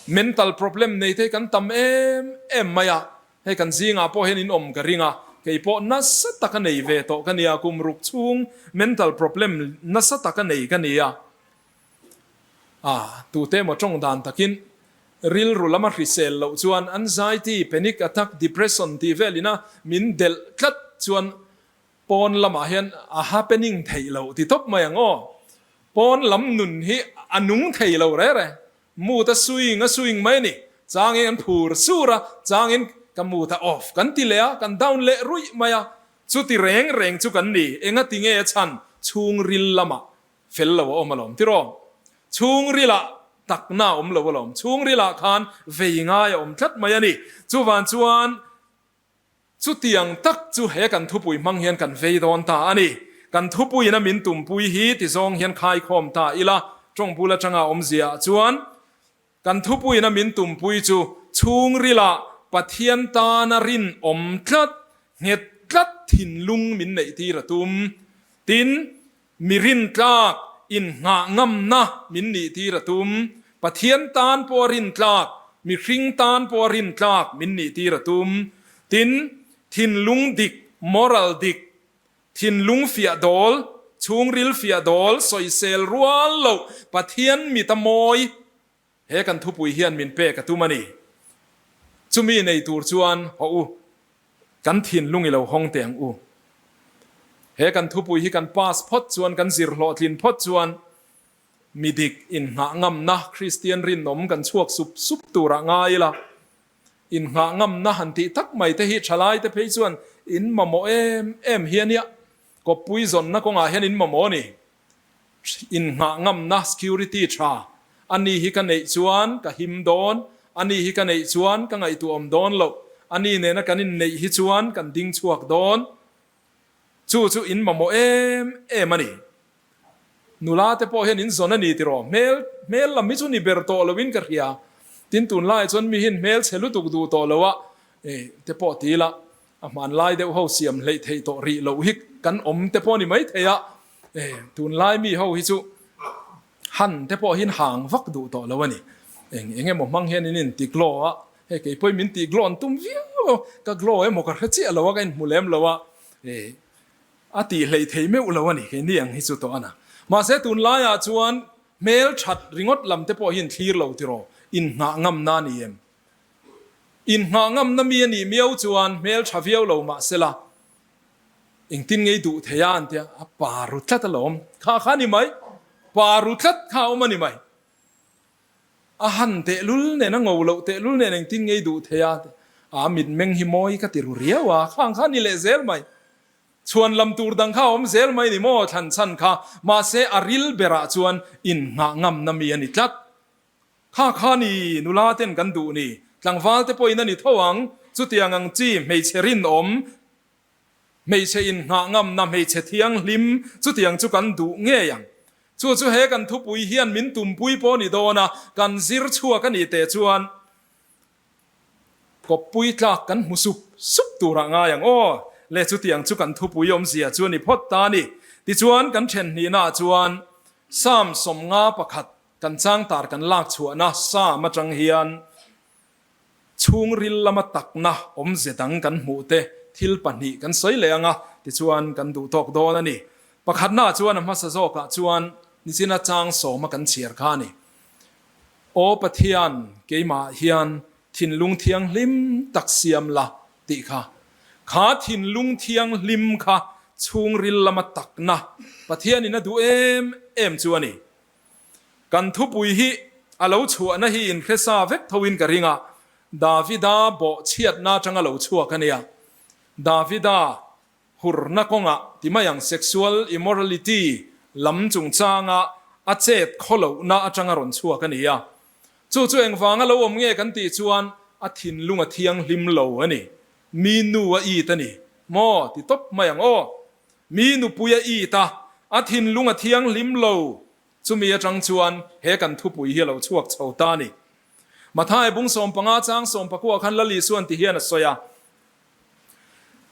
Mental problem nei te hi kan tam em em mai a. Hei kan zingah pawh hian in awm ka ring a, kei pawh nasa taka nei ve tawh ka nia, kum ruk chhung mental problem nasa taka nei ka nia. Ah, tute emaw tawng dan takin rilru lama hrisel loh chuan anxiety, panic attack, depression tih velina min delh tlat chuan pawn lamah hian a happening theih loh ti tawp mai ang aw. Pawn lam nun hi a nung thei lo re re. Mood a swing a swing mai a ni. Changin kan phur sur a, changin ka mood a off kan ti leh a, kan down leh ruih mai a. Chuti reng reng chu kan ni. Enga ti nge a chhan? Chhungril lamah fel lo a awm alawm tiraw? Chhungrilah takna a awm lo alawm. Chhungrilah khan vei ngai a awm tlat mai a ni. Chuvan chuan Chutiang tak chu he kan thupui hmang hian kan vei dawn ta a ni. Kan thupuiin a min tumpui hi ti zawng hian khaikhawm ta ila, tawng bul atanga awmzia ah chuan kan thupuiin a min tumpui chu chhungrilah Pathian tana rinawm tlat, nghet tlat thinlung min neih tir a tum. Tin, Mi rintlak innghah ngamna min nih tir a tum. Pathian tan pawh a rintlak, mihring tan pawh a rintlak min nih tir a tum. Tin, thinlung dik, moral dik, thinlung fiah dawl, chhungril fiah dawl, sawisel rual loh Pathian mit a mawi. He kan thupui hian min pek a tum a ni. Chumi nei tur chuan haw u, kan thinlung i lo hawng teh ang u. He kan thupui hi kan pass phawt chuan, kan zir hlawhtlin phawt chuan mi dik innghah ngamna Kristian rinawm kan chhuak sup sup turah ngai ila. Innghah ngamna han tih tak mai te hi thalai te phei chuan in mamawh em em hi a nia. Kawppui zawnna kawngah hian in mamawh a ni. Innghah ngamna security tha a ni hi ka neih chuan ka him dawn, a ni hi ka neih chuan ka ngaihtuahawm dawn loh, a ni nena kan inneih hi chuan kan ding chhuak dawn. Chu chu in mamawh em em a ni. Nula te pawh hian in zawn a ni tiraw? Hmel hmel lam hi chu ni ber tawh loin ka hria. Tin tunlaiah chuan mi hian hmel chhe lutuk duh tawh lo a, te pawh ti ila. A hmanlai deuh ho siam hleih theih tawh rih loh hi kan awm te pawh a ni mai thei a, tunlai mi ho hi chu han te pawh hian hang vak duh tawh lo a ni. Eng eng emaw hmang hian in inti glow a, hei kei pawhin min tih glow an tum viau a, ka glow emaw ka hre chiah lo a, ka inhmu lem lo a, a tih hleih thei meuh lo a ni kei ni ang hi chu tawh a na. Mahse tunlaiah chuan hmel that ringawt lam te pawh hi in thlir lo tiraw, inngah ngamna a ni em? Inngah ngamna mi a nih miau chuan hmel tha viau lo mah sela, engtin ngei duh thei a an tia, a pa ru tlat alawm, kha kha a ni mai, pa ru tlat kha a awm a ni mai. A han tehlul nen, a ngo loh tehlul nen engtin ngei duh thei a, a mitmeng hi mawi ka ti ru riau a, khang kha a ni leh zel mai. Chhuan lam tur dang kha a awm zel mai ni maw thlan chhan kha, mahse a ril berah chuan inngah ngamna mi a ni tlat. Kha kha ni, nula ten kan duh ni, tlangval te pawhin a ni tho ang. Chutiang ang chi hmeichhe rinawm, hmeichhe inngah ngamna, hmeichhe thianghlim, chutiang chu kan duh ngei ang. Chu chu he kan thupui hian min tumpui pawh ni dawn a, kan zir chhuak a nih teh chuan kawppui tlak kan hmu sup sup turah ngai ang aw. Le chutiang chu kan thupui awmzia chu a ni phawt ta a ni. Tichuan kan then hnihnaah chuan Psalm 51 kan changtar kan lak chhuahna Psalm atang hian Chhungril lama takna awmze dang kan hmuh te thil pahnih kan sawi leh ang a, tichuan kan duh tawk dawn a ni. Pakhatnaah chuan a hmasa zawkah chuan nichina chang sawma kan chhiar kha a ni. Aw Pathian, keimah hian thinlung thianghlim tak siam la tih kha. Kha thinlung thianghlim kha chhungril lama takna Pathianin a duh em em chu a ni. Kan thupui hi a lo chhuahna hi inhre sa vek thoin ka ring a, Davida bawhchhiatna atanga lo chhuak a nia. Davida hurna kawngah ti mai ang sexual immorality lam chungchanga a chet khawlohna atanga rawn chhuak a ni a. Chu chu engvanga lo awm nge kan tih chuan a thinlung a thianghlim lo a ni. Mi nu a it a ni maw ti tawp mai ang aw. Mi nupui a it a, a thinlung a thianghlim lo. Chumi atang chuan he kan thupui hi a lo chhuak chho ta a ni. Matthai bung 15 chang 19 khan Lal Isuan ti hian a sawi a,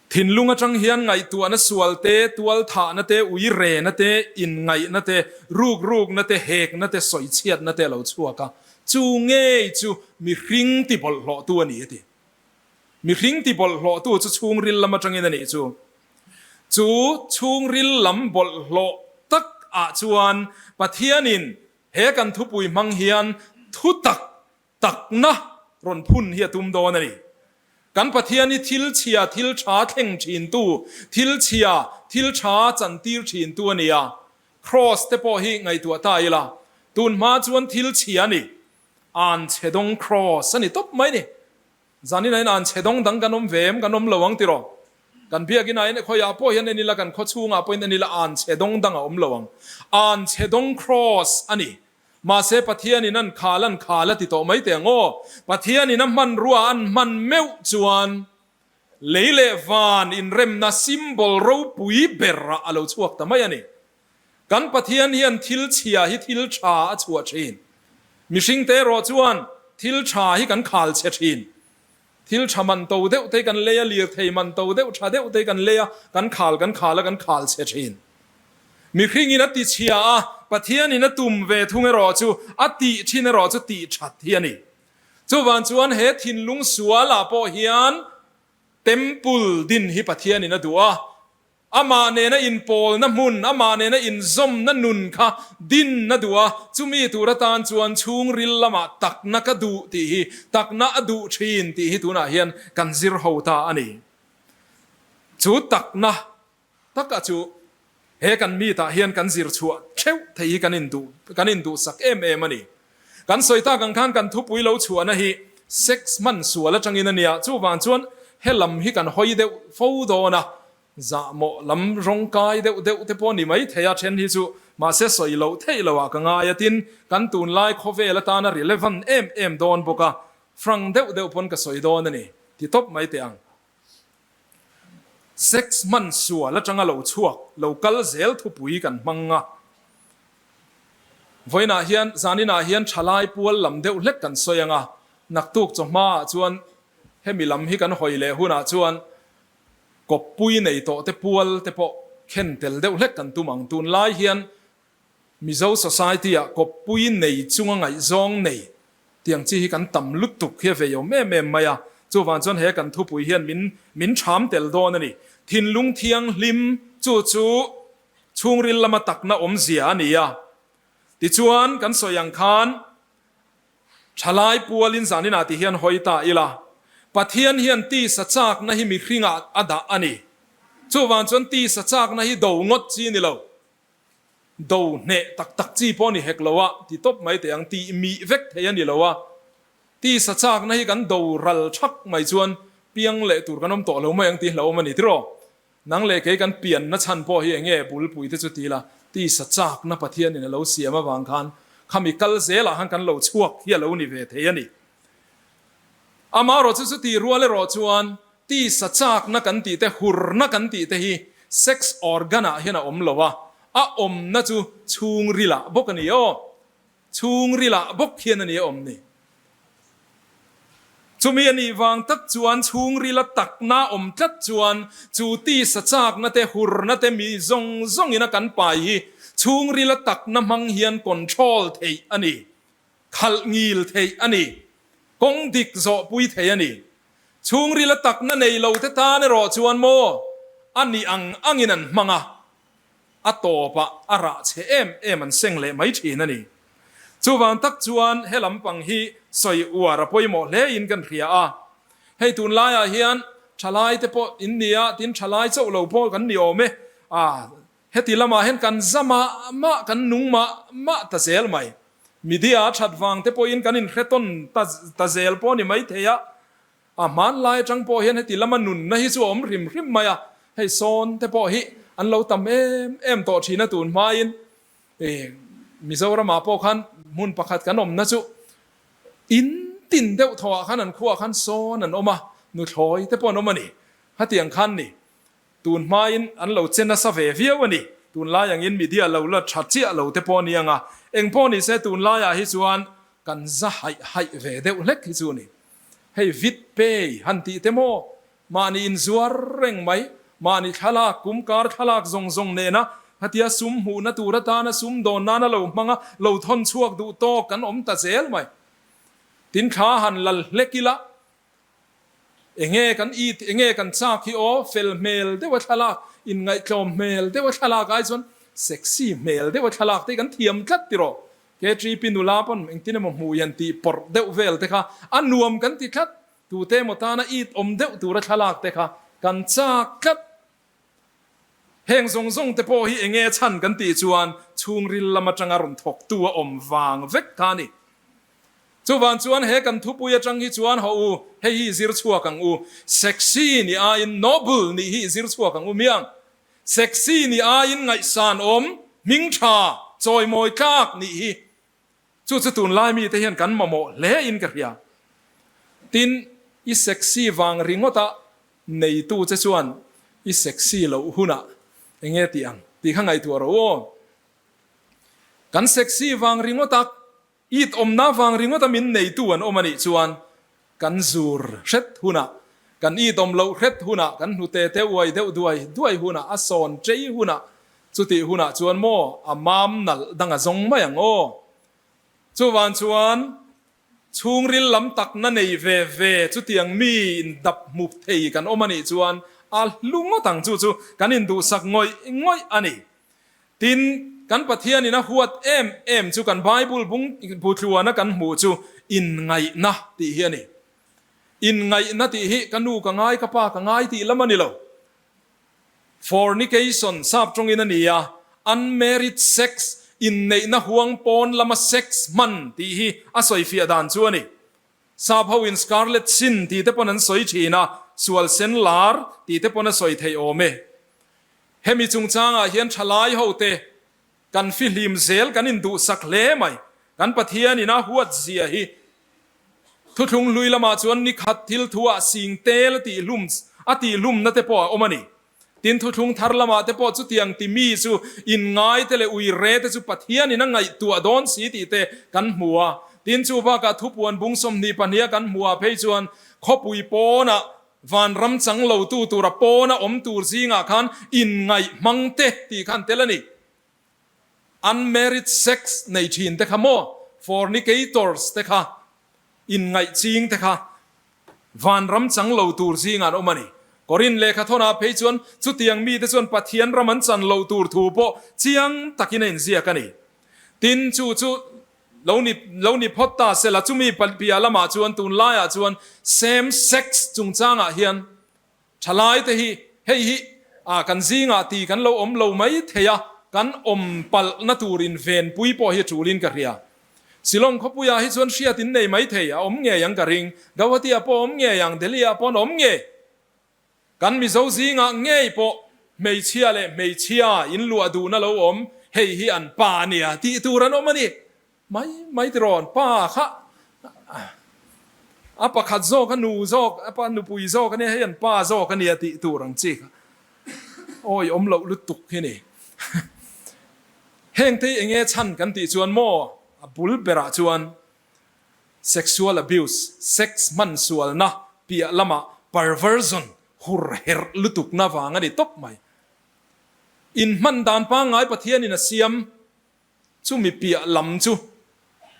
Thinlung atang hian ngaihtuahna sual te, tualthahna te, ui rena te, inngaihna te, rukrukna te, hekna te, sawichhiatna te a lo chhuak a, chu ngei chu mihring tibawlhhlawhtu a ni a ti. Mihring tibawlhhlawhtu chu chhungril lam atangin a nih chu. Chu chhungril lam bawlhhlawh tak ah chuan Pathianin he kan thupui hmang hian thu tak takna rawn phun hi a tum dawn a ni. Kan Pathian hi thil chhia thil tha thleng thintu, thil chhia thil tha chantir thintu a ni a. Kraws te pawh hi ngaihtuah ta ila, tun hma chuan thil chhia a ni. An chhe dawng Kraws a ni tawp mai ni. Zanin ah hian an chhe dawng dang kan awm ve em? Kan awm lo ang tiraw? Kan biakinn ah hian khawiah pawh hian en ila, kan khawchhungah pawhin en ila an chhe dawng dang a awm lo ang. An chhe dawng Kraws a ni. Mahse Pathianin an khal an khal a ti tawh mai teh ang aw. Pathianin a hmanrua an hman meuh chuan lei leh van inremna symbol ropui ber ah a lo chhuak ta mai a ni. Kan Pathian hian thil chhia hi thil tha a chhuah thin. Mihringte erawh chuan thil tha hi kan khal chhe thin. Thil tha man to deuh te kan lei a, lirthei man to deuh tha deuh te kan lei a, kan khal kan khal a, kan khal chhe thin. Mihringin a ti chhia a, Pathianin a tum ve thung erawh chu a tih thin erawh chu tih that hi a ni. Chuvang chuan he thinlung sualah pawh hian Temple din hi Pathianin a duh a, Amah nena inpawlna hmun, amah nena inzawmna nun kha din a duh a, chumi tur atan chuan chhungril lamah takna ka duh tih hi, takna a duh thin tih hi tunah hian kan zir ho ta a ni. Chu takna taka chu he kan meet-ah hian kan zir chhuah theuh thei hi kan induh, kan induhsak em em a ni. Kan sawi tak ang khan kan thupui lo chhuahna hi sex hman sual atangin a nia, chuvang chuan he lam hi kan hawi deuh fo dawn a, zahmawh lam rawngkai deuh deuh te pawh ni mai thei a, then hi chu mahse sawi loh theih loh ah ka ngai a, tin kan tunlai khawvel atana relevant em em dawn bawk a, frank deuh deuh pawn ka sawi dawn a ni, ti tawp mai teh ang. Sex hman sual atanga lo chhuak, lo kal zel thupui kan hmang a. Vawiinah hian zaninah hian thalai pual lam deuh hlek kan sawi ang a, naktuk chawhmaah chuan hemi lam hi kan hawi leh hunah chuan kawppui nei tawh te pual te pawh khen tel deuh hlek kan tum ang. Tunlai hian Mizo society ah kawppui nei chunga ngaihzawng nei tiang chi hi kan tam lutuk hi a vei awm em em mai a, chuvang chuan he kan thupui hian min min ṭham tel dawn a ni. Thinlung thianghlim chu chu chhungril lama takna awmzia a ni a, tichuan kan sawi ang khan ṭhalai pualin zaninah ti hian hawi ta ila, Pathian hian tisa chakna hi mihringah a dah a ni. Chuvang chuan tisa chakna hi do ngawt chi ni lo. Do hneh tak tak chi pawh a ni hek lo a, ti tawp mai teh ang, tih mih vek thei a ni lo a. Tisa chakna hi kan do ral thak mai chuan piang leh tur kan awm tawh lo mai ang tih hlauhawm a ni tiraw? Nang leh kei kan pianna chhan pawh hi enge bulpui te chu ti la, tisa chakna Pathianin a lo siam avang khan khami kal zelah khan kan lo chhuak hi a lo ni ve thei a ni. Amaherawhchu chuti rual erawh chuan tisa chakna kan tih te, hurna kan tih te hi sex organ ah hian a awm lo a, a awmna chu chhungrilah bawk a ni aw. Chhungrilah bawk hian a ni a awm ni. Chumi a nih vang tak chuan chhungrila takna awm tlat chuan chu tisa chakna te, hurna te mi zawng zawngin a kan pai hi chhungrila takna hmang hian control theih a ni. Khalh ngil theih a ni. Kawng dik zawhpui theih a ni. Chhungrila takna nei lo te tan erawh chuan maw a nih ang angin an hmang a, a tawpah a rah chhe em em an seng leh mai thin a ni. Chuvang tak chuan he lampang hi sawi uar a pawimawh hle in kan hria a. Hei tunlaiah hian thalai te pawh in ni a, tin thalai chauh lo pawh kan ni awm e. A Heti lamah hian kan za mah mah, kan nung mah mah ta zel mai. Media a that vang te pawhin kan inhretawn ta ta zel pawh a ni maithei a. A hmanlai atang pawh hian heti lama nunna hi chu a awm hrim hrim mai a. Hei sawn te pawh hi an lo tam em em tawh thin a tun hmain Mizoramah pawh khan hmun pakhat kan awmna chu in tin deuh thawhah khan an khuaah khan sawn an awm a, nuthlawi te pawh an awm a ni. Hetiang khan ni. Tun hmain an lo che nasa ve viau a ni. Tunlai angin media lo la tha chiah lo te pawh a ni ang a, eng pawh ni se tunlaiah hi chuan kan za haih haih ve deuh hlek hi chu a ni. Hei vit pay han tih te maw? Mahni inzuar reng mai, mahni thlalak, kum kar thlalak zawng zawng nena khatia sum hmuhna tur atana sum dawn nana lo hmanga lo thawn chhuak duh tawk kan awm ta zel mai. Tin thla han lal hlek ila Enge kan it, enge kan chak hi aw, fel hmel deuha thlalak, inngaihtlawm hmel deuha thlalak ai chuan sexy hmel deuha thlalak te hi kan thiam tlat tiraw. KTP nula pawn engtin emaw hmuh hian tih pawrh deuh vel te kha a nuam kan ti tlat, tute emaw tana it awm deuh tura thlalak te kha kan chak tlat. Heng zawng zawng te pawh hi enge chhan kan tih chuan chhungril lam atanga rawn thawktu a awm vang vek kha a ni. Chuvan chuan he kan thupui atang hi chuan haw u, hei hi i zir chhuak ang u. Sexy ni aiin noble nih hi i zir chhuak ang u miang. Sexy ni aiin ngaihsan awm, hming tha, chawimawi tlak nih hi. Chu chu tunlai mite hian kan mamawh hle in ka hria. Tin, i sexy vang ringawta neitu che chuan i sexy loh hunah enge tih ang tih kha ngaihtuah rawh u aw. Kan sexy vang ringawta it awmna vang ringawta min neitu an awm a nih chuan kan zur hret hunah, kan it awm loh hret hunah, kan hnute te uai deuh duai duai hunah, a sawn chei hunah, chutih hunah chuan maw a mam nalh dang a zawng mai ang aw. Chuvang chuan Chhungril lam takna nei ve ve chutiang mi in dap hmup thei kan awm a nih chuan a hlu ngawt ang chu chu kan induhsak ngawih ngawih a ni. Tin, kan Pathianin a huat em em chu kan Bible bung butluana kan hmuh chu inngaihna tih hi a ni. Inngaihna tih hi ka nu ka ngai ka pa ka ngai tih lam a ni lo. Fornication sap tawngin a ni a, unmarried sex, inneihna huang pawn lama sex hman tih hi a sawifiah dan chu a ni. Sap ho in scarlet sin tih te pawn an sawi thin a, sual sen lar tih te pawn a sawi theih awm e. Hemi chungchangah hian thalai ho te kan fihlim zel kan induhsak hle mai. Kan Pathian in a huat zia hi Thuthlung hlui lamah chuan ni khat thil thuah sing tel a tih hlum a tih hlumna te pawh a awm a ni. Tin, thuthlung thar lamah te pawh chutiang ti mi chu inngai te leh uire te chu Pathianin a ngaihtuah dawn si tih te kan hmu a. Tin, chu bakah thupuan bung 22 a kan hmuh ah phei chuan khawpui pawnah vanram chang lo tu tura pawna awm tur zingah khan inngaih hmang te tih khan tel a ni. Unmarried sex nei thin te kha maw, fornicators te kha, inngaih ching te kha vanram chang lo tur zingah an awm a ni. Korin lehkha thawnah phei chuan chutiang mite chuan Pathian ram an chan loh tur thu pawh chiang takin a inziak a ni. Tin, chu chu lo ni lo ni phawt ta sela, chumi piah lamah chuan tunlaiah chuan same sex chungchangah hian Thalai te hi hei hi ah kan zingah ti kan lo awm lo mai thei a, kan awm palhna tur in venpui pawh hi a tulin ka hria. Shillong khawpuiah hi chuan hriat in nei mai thei, a awm ngei ang ka ring. Gauhati ah pawh a awm ngei ang, Delhi ah pawh an awm ngei. Kan Mizo zingah ngei pawh hmeichhia leh hmeichhia in luah duhna lo awm, hei hi an pa a nia tih tur an awm a ni. Mai mai tirawn pa kha. A pakhat zawk a nu zawk, a pa nupui zawk a nia, hei an pa zawk a nia tih tur ang chi kha awi awm loh lutuk hi ni. Heng te hi eng nge chhan kan tih chuan maw a bul berah chuan sexual abuse, sex hman sualna piah lamah perversion, hur herh lutukna vang a ni tawp mai. Inhman dan pangngai Pathianin a siam Chumi piah lam chu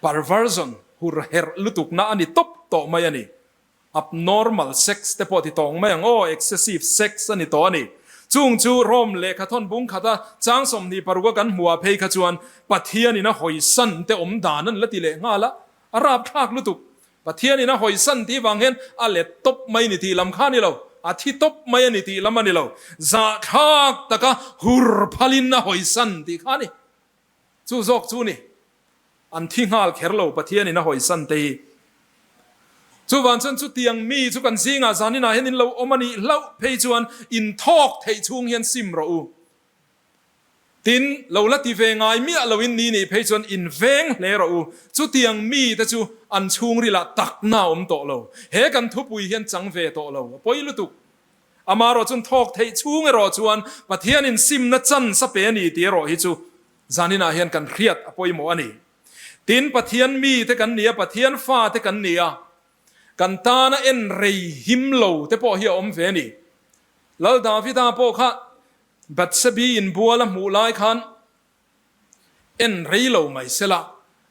perversion, hurherh lutukna a ni tawp tawh mai a ni. Abnormal sex te pawh ti tawng mai ang aw, excessive sex a ni tawh a ni. Chung chu Rome lehkha thawn bung khata chang 26 a kan hmuh ah phei kha chuan Pathianin a hawisan te awm dan an la ti leh nghal a, a rapthlak lutuk. Pathianin a hawisan tih vang hian a let tawp mai ni tih lam kha a ni lo, a thi tawp mai a ni tih lam a ni lo, zahthlak taka hur phalin a hawisan tih kha a ni. Chu zawk chu ni, an thi nghal kher lo Pathianin a hawisan te hi. Chuvang chuan chutiang mi chu kan zingah zaninah hian in lo awm a nih hlauh phei chuan inthawk theih chhung hian sim rawh u. Tin, lo la ti ve ngai miah loin ni nih phei chuan in veng hle rawh u. Chutiang mite chu an chhungrilah takna a awm tawh lo. He kan thupui hian chang ve tawh lo. A pawi lutuk. Amaherawh chun thawk theih chhung erawh chuan Pathianin simna chance a pe a ni tih erawh hi chu zaninah hian kan hriat a pawimawh a ni. Tin, Pathian mite kan ni a, Pathian fate kan ni a, kan tana en rei him lo te pawh hi a awm ve a ni. Lal Davida pawh kha Bathsebi inbual a hmuh lai khan en rei lo mai sela,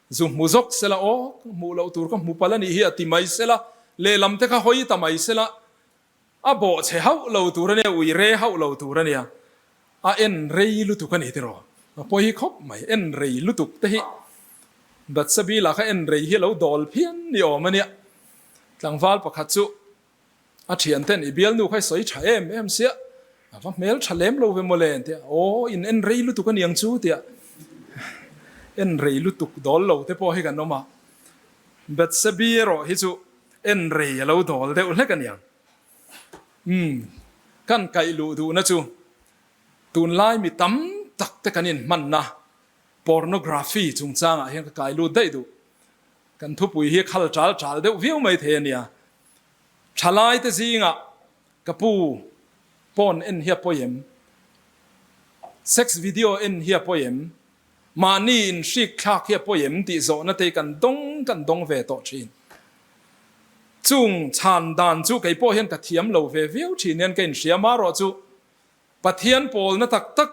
zu hmu zawk sela, aw ka hmuh loh tur ka hmu palh a nih hi a ti mai sela, lehlam te kha hawi ta mai sela, a bawh chhe hauh lo tur a nia, ui re hauh lo tur a nia, a en rei lutuk a ni tiraw? A pawi khawp mai, en rei lutuk te hi Bathsebi lah kha en rei hi a lo dawl phian ni awm a nia, tlangval pakhat chu A thian ten i bialnu kha i sawi tha em em sia, a va hmel tha lem lo ve mawle an ti a, aw in en rei lutuk a niang chu tia en rei lutuk dawl lo te pawh hi kan awm a, Bathsebi erawh hi chu en rei a lo dawl deuh hlek a niang. Umm kan kaih luh duhna chu tunlai mi tam tak te kan inhmanna pornography chungchangah hian ka kai lut daih duh. Kan thupui hi khal chal chal deuh viau mai thei a nia. Thalaite zingah ka pu pawn en hi a pawi em? Sex video en hi a pawi em? Mahni inhrik thlak hi a pawi em tih zawhna te hi kan dawng kan dawng ve tawh thin. Chung chhan dan chu kei pawh hian ka thiam lo ve viau thin hian ka inhria marawh chu Pathian pawlna tak tak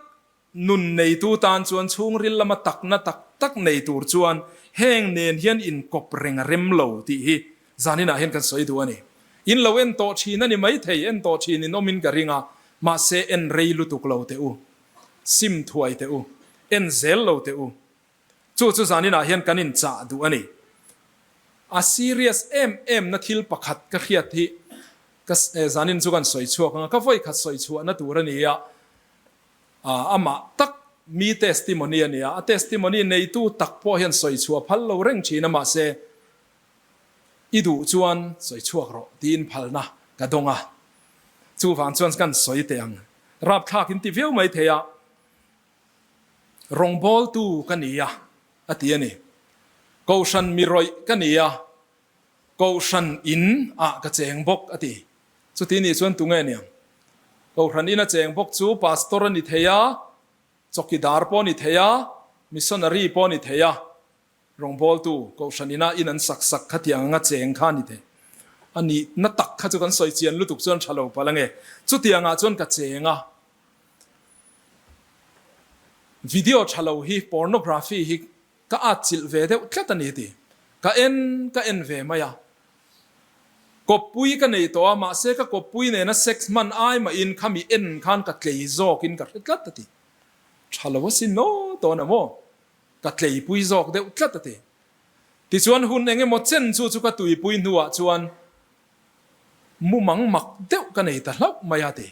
Nun neitu tan chuan chhungril lama takna tak tak nei tur chuan heng nen hian inkawp reng a rem lo tih hi zaninah hian kan sawi duh a ni. In lo en tawh thin a ni maithei, en tawh thin in awmin ka ring a, mahse en rei lutuk lo teh u, sim thuai teh u, en zel lo teh u. Chu chu zaninah hian kan inchah duh a ni. A serious em em na thil pakhat ka hriat hi ka zanin chu kan sawi chhuak ang a, ka vawi khat sawi chhuahna tur a ni a, Amah tak mi testimony a nia, a testimony neitu tak pawh hian sawi chhuah phal lo reng thin a, mahse i duh chuan sawi chhuak rawh tiin phalna ka dawng a, chuvang chuan kan sawi teh ang. Rapthlak in ti viau mai thei a, rawngbawltu ka ni a, a ti a ni. Kohhran mi rawih ka ni a, Kohhran in ah ka cheng bawk a ti. Chuti nih chuan tunge niang? Kohhran in a cheng bawk chu pastor a ni thei a, chawkidar pawh a ni thei a, missionary pawh a ni thei a, rawngbawltu kohhran ina in an sak sak kha tiang anga cheng kha a ni thei. A nihna tak kha chu kan sawi chian lutuk chuan tha lo palh ange. Chutiangah chuan ka cheng a. Video tha lo hi, pornography hi Ka atchilh ve deuh tlat a ni ti. Ka en ka en ve mai a. Kawppui ka nei tawh a, mahse ka kawppui nena sex hman ai mahin khami en khan ka tlei zawkin ka hre tlat a ti. Tha lo asin aw tawn a maw? Ka tleipui zawk deuh tlat a ti. Tichuan hun eng emaw chen chu chu ka tuipui hnuah chuan mumang mak deuh ka nei ta hlauh mai a ti.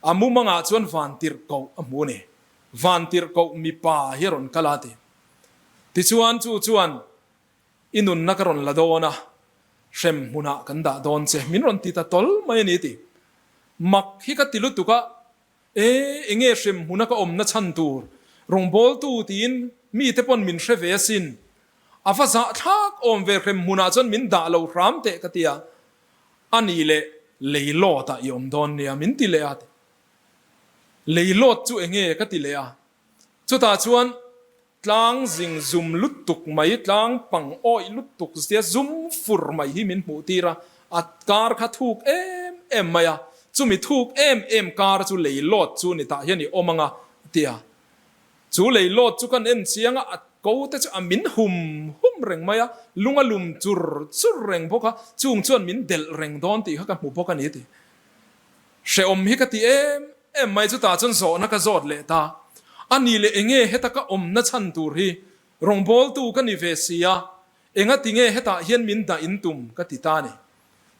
A mumangah chuan vantirhkoh a hmu a ni. Vantirhkoh mipa hi a rawn kal a ti. Tichuan chu chuan i nunna ka rawn la dawn a, hrem hmunah kan dah dawn che, min rawn ti ta tawl mai a ni ti. Mak hi ka ti lutuk a, e enge hrem hmuna ka awmna chhan tur, rawngbawltu tiin mite pawn min hre ve asin. A va zahthlak awm ve hrem hmunah chuan min dah lo hram teh ka ti a, a nih leh leilawt ah i awm dawn nia min ti leh a ti. Leilawt chu enge ka ti leh a, chutah chuan tlang zing zum lutuk mai, tlang pang awih lutuk zia zum fur mai hi min hmuh tir a, a kar kha thuk em em mai a, chumi thuk em em kar chu leilawt chu ni tah hian i awm ang a ti a. Chu leilawt chu kan en chiang a, a ko te chu a min hum hum reng mai a, lung a lum chur chur reng bawk a, chung chuan min delh reng dawn tih kha ka hmu bawk a ni ti. Hrehawm hi ka ti em em mai, chutah chuan zawhna ka zawt leh ta. A ni leh enge heta ka awmna chhan tur hi rawngbawltu ka ni ve si a, enga ti nge hetah hian min dah in tum ka ti ta a ni.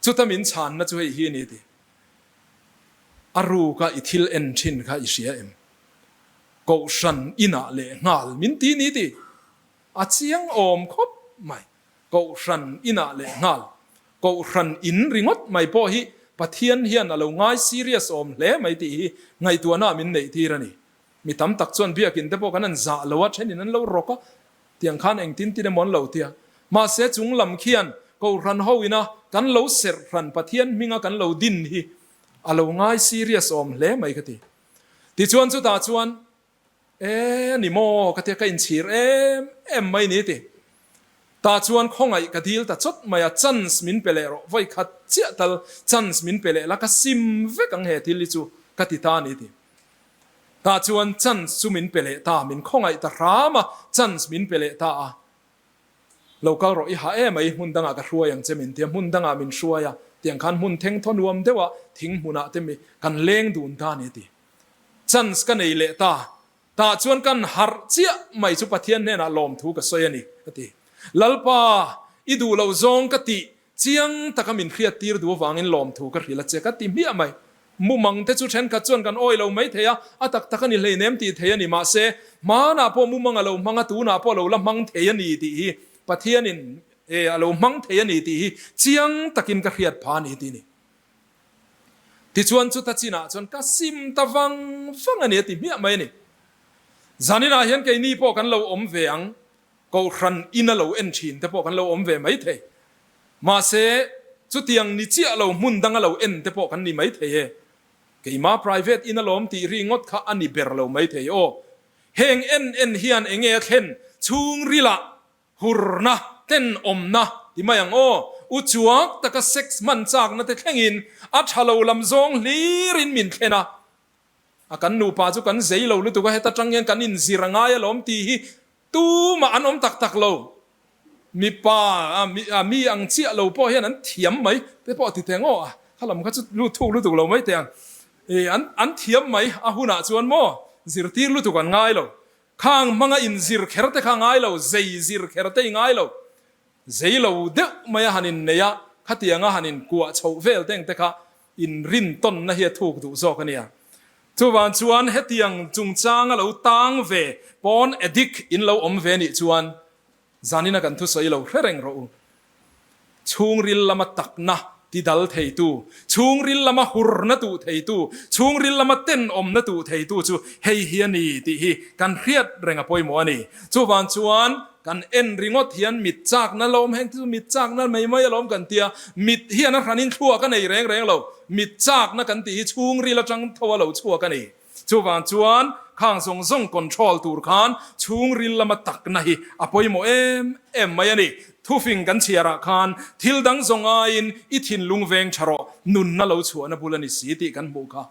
Chuta min chhanna chu hei hi a ni ti. A ruka i thil en thin kha i hria em? Kohhran inah leh nghal min ti ni ti a chiang awm khawp mai. Kohhran inah leh nghal, Kohhran in ringawt mai pawh hi Pathian hian a lo ngai serious awm hle mai tih hi ngaihtuahna min neih tir a ni. Mi tam tak chuan biakin te pawh kan an zah lo a, thenin an lo rawk a, tiang khan engtin tin emaw an lo ti a. Mahse chung lam khian Kohhran ho ina kan lo serh hran Pathian hminga kan lo din hi a lo ngai serious awm hle mai ka ti. Tichuan chutah chuan, E ni maw ka tia ka inchhir em em mai ni ti. Tah chuan khawngaih ka dil ta chawt mai a, chance min pe leh rawh, vawi khat chiah tal chance min pe leh la ka sim vek ang he thil hi chu ka ti ta ni ti. Tah chuan chance chu min pe leh ta, min khawngaih ta hram a, chance min pe leh ta a. Lo kal rawh, i ha em ai, hmun dangah ka hruai ang che min tia, hmun dangah min hruai a, tiang khan hmun theng thaw nuam deuhah thing hmunah te mi kan leng dun ta a ni a ti. Chance ka nei leh ta, tah chuan kan harh chiah mai chu Pathian hnenah lawmthu ka sawi a ni a ti. Lalpa, i duh loh zawng ka tih Chiang taka min hriat tir duh avangin lawmthu ka hrilh a che ka ti hmiah mai. Mumang te chu thenkhat chuan kan awi lo mai thei a, a tak tak a ni hleinem tih thei a ni. Mahse, hmanah pawh mumang a lo hmang a, tunah pawh a lo la hmang thei a ni tih hi Pathianin e a lo hmang thei a ni tih hi chiang takin ka hriat pha a ni tih ni. Tichuan chuta chinah chuan ka sim ta vang vang a ni a ti hmiah mai a ni. Zaninah hian keini pawh kan lo awm ve ang. Kohhran in a lo en thin te pawh kan lo awm ve mai thei. Mahse, chutiang ni chiah lo hmun dang a lo en te pawh kan ni mai thei e. Keima private in a lawm tih ri ngawt kha a ni ber lo mai thei aw. Heng en en hian enge a thlen chhungrilah hurna, tenawmna ti mai ang aw. U chuak taka sex hman chakna te thlengin a tha lo lam zawng hlirin min thlen a. A kan nupa chu kan zei lo lutuk a, heta tang hian kan inzir a ngai alawm tih hi Tumah an awm tak tak lo. Mipa a mi ang chiah lo pawh hian an thiam mai te pawh ti teh ngaw a, kha lam kha chu lut thuk lutuk lo mai teh ang. I an an thiam mai a hunah chuan maw zirtir lutuk an ngai lo. Khang hmanga inzir kher te kha ngai lo, zei zir kher te i ngai lo. Zei lo deuh mai a han innei a, khatianga han inkuah chhoh vel teng te kha inrintawnna hi a thuk duh zawk a nia. Chuvang chuan hetiang chungchanga lo tang ve pawn addict in lo awm ve nih chuan zanina kan thusawi lo hre reng rawh u. Chhungril lama takna ti dal theitu, chhungril lama hurna tuh theitu, chhungril lama tenawmna tuh theitu chu hei hi a ni tih hi kan hriat reng a pawimawh a ni. Chuvang chuan kan en ringawt hian mit chakna lawm heng te chu mit chakna mai mai alawm kan tia, mit hian a hranin thluak a nei reng reng lo. Mit chakna kan tih hi chhungril atang tho a lo chhuak a ni. Chuvang chuan khang zawng zawng control tur khan chhungril lama takna hi a pawimawh em em mai a ni. Thufing kan chhiarah khan thil dang zawng aiin i thinlung veng tha rawh, nunna lo chhuahna bul a ni si tih kan hmuh kha.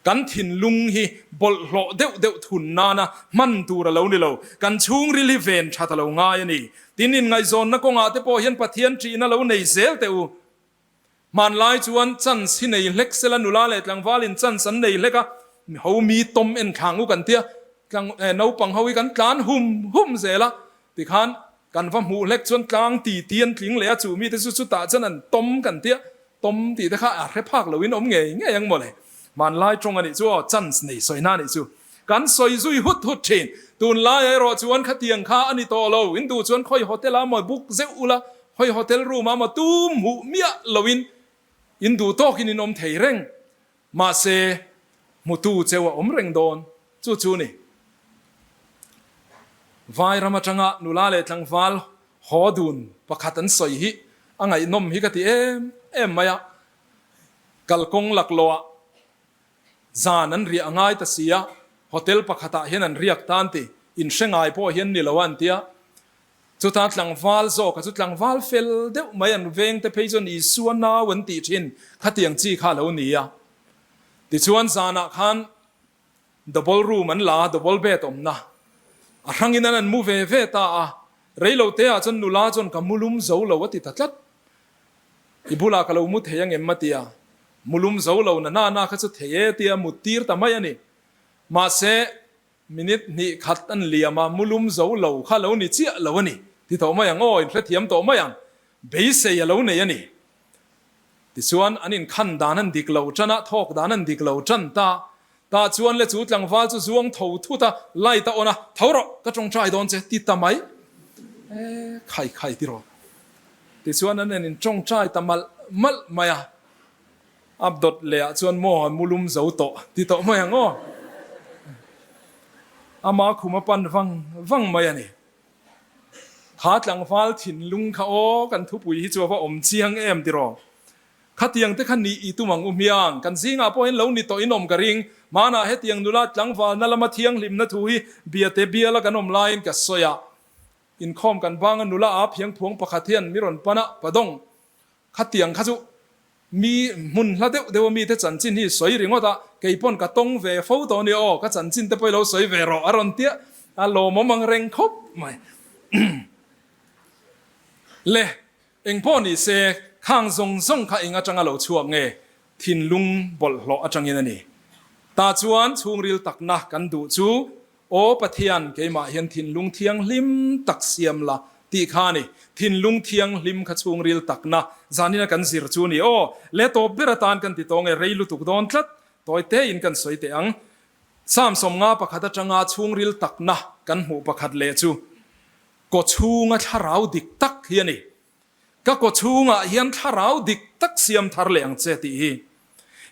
Kan thinlung hi bawlhhlawh deuh deuh thun nana hman tur a lo ni lo. Kan chhungril hi ven that a lo ngai a ni. Tin, inngaihzawnna kawngah te pawh hian Pathian ṭihna lo nei zel teh u. Hmanlai chuan chance hi nei hlek sela nula leh tlangval in chance an nei hlek a, ho mi tawm en thlang u kan tia, tlang eh naupang ho hi kan tlan hum hum zel a, tikhan kan va hmuh hlek chuan tlang ti ti an tling leh a, chu mite chu chutah chuan an tawm kan tia, tawm tih te kha a hre phak lo in awm ngei ngei ang mawle. Hmanlai tawng a nih chu aw, chance nei sawina a nih chu. Kan sawi zui hut hut thin. Tunlai erawh chuan khatiang kha a ni tawh lo, in duh chuan khawi hotel ah maw book zeuh ula, Hawi hotel room ah maw tum hmuh miah loin in duh tawkin in awm thei reng. Mahse, hmutu cheu a awm reng dawn. Chu chu ni. Vairam atanga nula leh tlangval haw dun pakhat an sawi hi a ngaihnawm hi ka ti em em mai a. Kalkawng laklawhah zan an riah a ngai ta si a, hotel pakhatah hian an riak tan ti inhre ngai pawh hian ni lo a an ti a. Chuta tlangval zawka chu tlangval fel deuh mai an vengte phei chuan Isua nau an tih thin khatiang chi kha a lo ni a. Tichuan zanah khan Double room an la a, double bed awmna. A hrangin an an mu ve ve ta a, reilo te ah chuan nula chuan ka mulum zo lo a ti ta tlat. I bulah ka lo mu thei angem a ti a, mulum zo lo na na na kha chu thei e tia mut tir ta mai a ni. Mahse, minute hnih khat an liam a, mulum zo lo kha lo ni chiah lo a ni ti tawh mai ang aw, inhrethiam tawh mai ang, beisei a lo nei a ni. Tichuan, an inkhan dan an dik lo tan a, thawk dan an dik lo tan ta. Tah chuan le chu tlangval chu zuang tho thut a, light a on a, Tho rawh, ka tawngtai dawn che, ti ta mai. E, khai khai ti rawh. Tichuan an en in tawngtai ta malh malh mai a. Up dawt leh ah chuan maw an mulum zo tawh, ti tawh mai ang aw. Ama khum a pan vang vang mai a ni. Kha tlangval thinlung kha aw kan thupui hi chu a va awm chiang em tiraw? Khatiang te kha nih i tum ang u hmiang, kan zingah pawhin lo ni tawh in awm ka ring. Hmanah hetiang nula tlangvalna lama thianghlimna thu hi biate biala kan awm laiin ka sawi a. Inkhawm kan banga nula a phiang phuang pakhat hian mi rawn pan a, Padawng, Khatiang kha chu mi hmun hla deuh deuh a mite chanchin hi sawi ringawt a, kei pawn ka tawng ve fo tawh a nia aw, ka chanchin te pawh i lo sawi ve rawh a rawn tia a lawmawm ang reng khawp mai. Le, eng pawh ni se, khang zawng zawng kha eng atanga lo chhuak nge? Thinlung bawlhhlawh atangin a ni. Tah chuan chhungril takna kan duh chu Aw Pathian, keimah hian thinlung thianghlim tak siam la tih kha a ni. Thinlung thianghlim kha chhungril takna zanina kan zir chu a ni. Aw, le tawp ber atan kan ti tawng e, rei lutuk dawn tlat, tawi tein kan sawi teh ang. Psalm 51 atanga chhungril takna kan hmuh pakhat leh chu kawchhunga thlarau dik tak hi a ni. Ka kawchhungah hian thlarau dik tak siam thar leh ang che tih hi.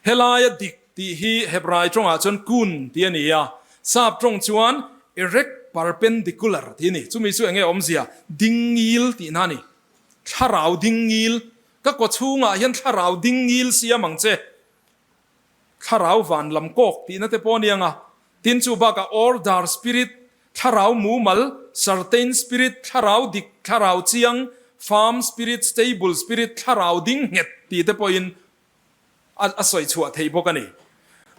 Helaia dik tih hi Hebrai tawngah chuan kun tih a ni a, Sap tawng chuan erect perpendicular tih a ni. Chumi chu enge awmzia? Dingngil tihna a ni. Thlarau dingngil. Ka kawchhungah hian thlarau dingngil siam ang che. Thlarau van lam kawk tihna te pawh a ni ang a. Tin chu bakah order spirit, thlarau mumal, certain spirit, thlarau dik, thlarau chiang, firm spirit, stable spirit, thlarau ding nghet tih te pawhin a sawi chhuah theih bawk a ni.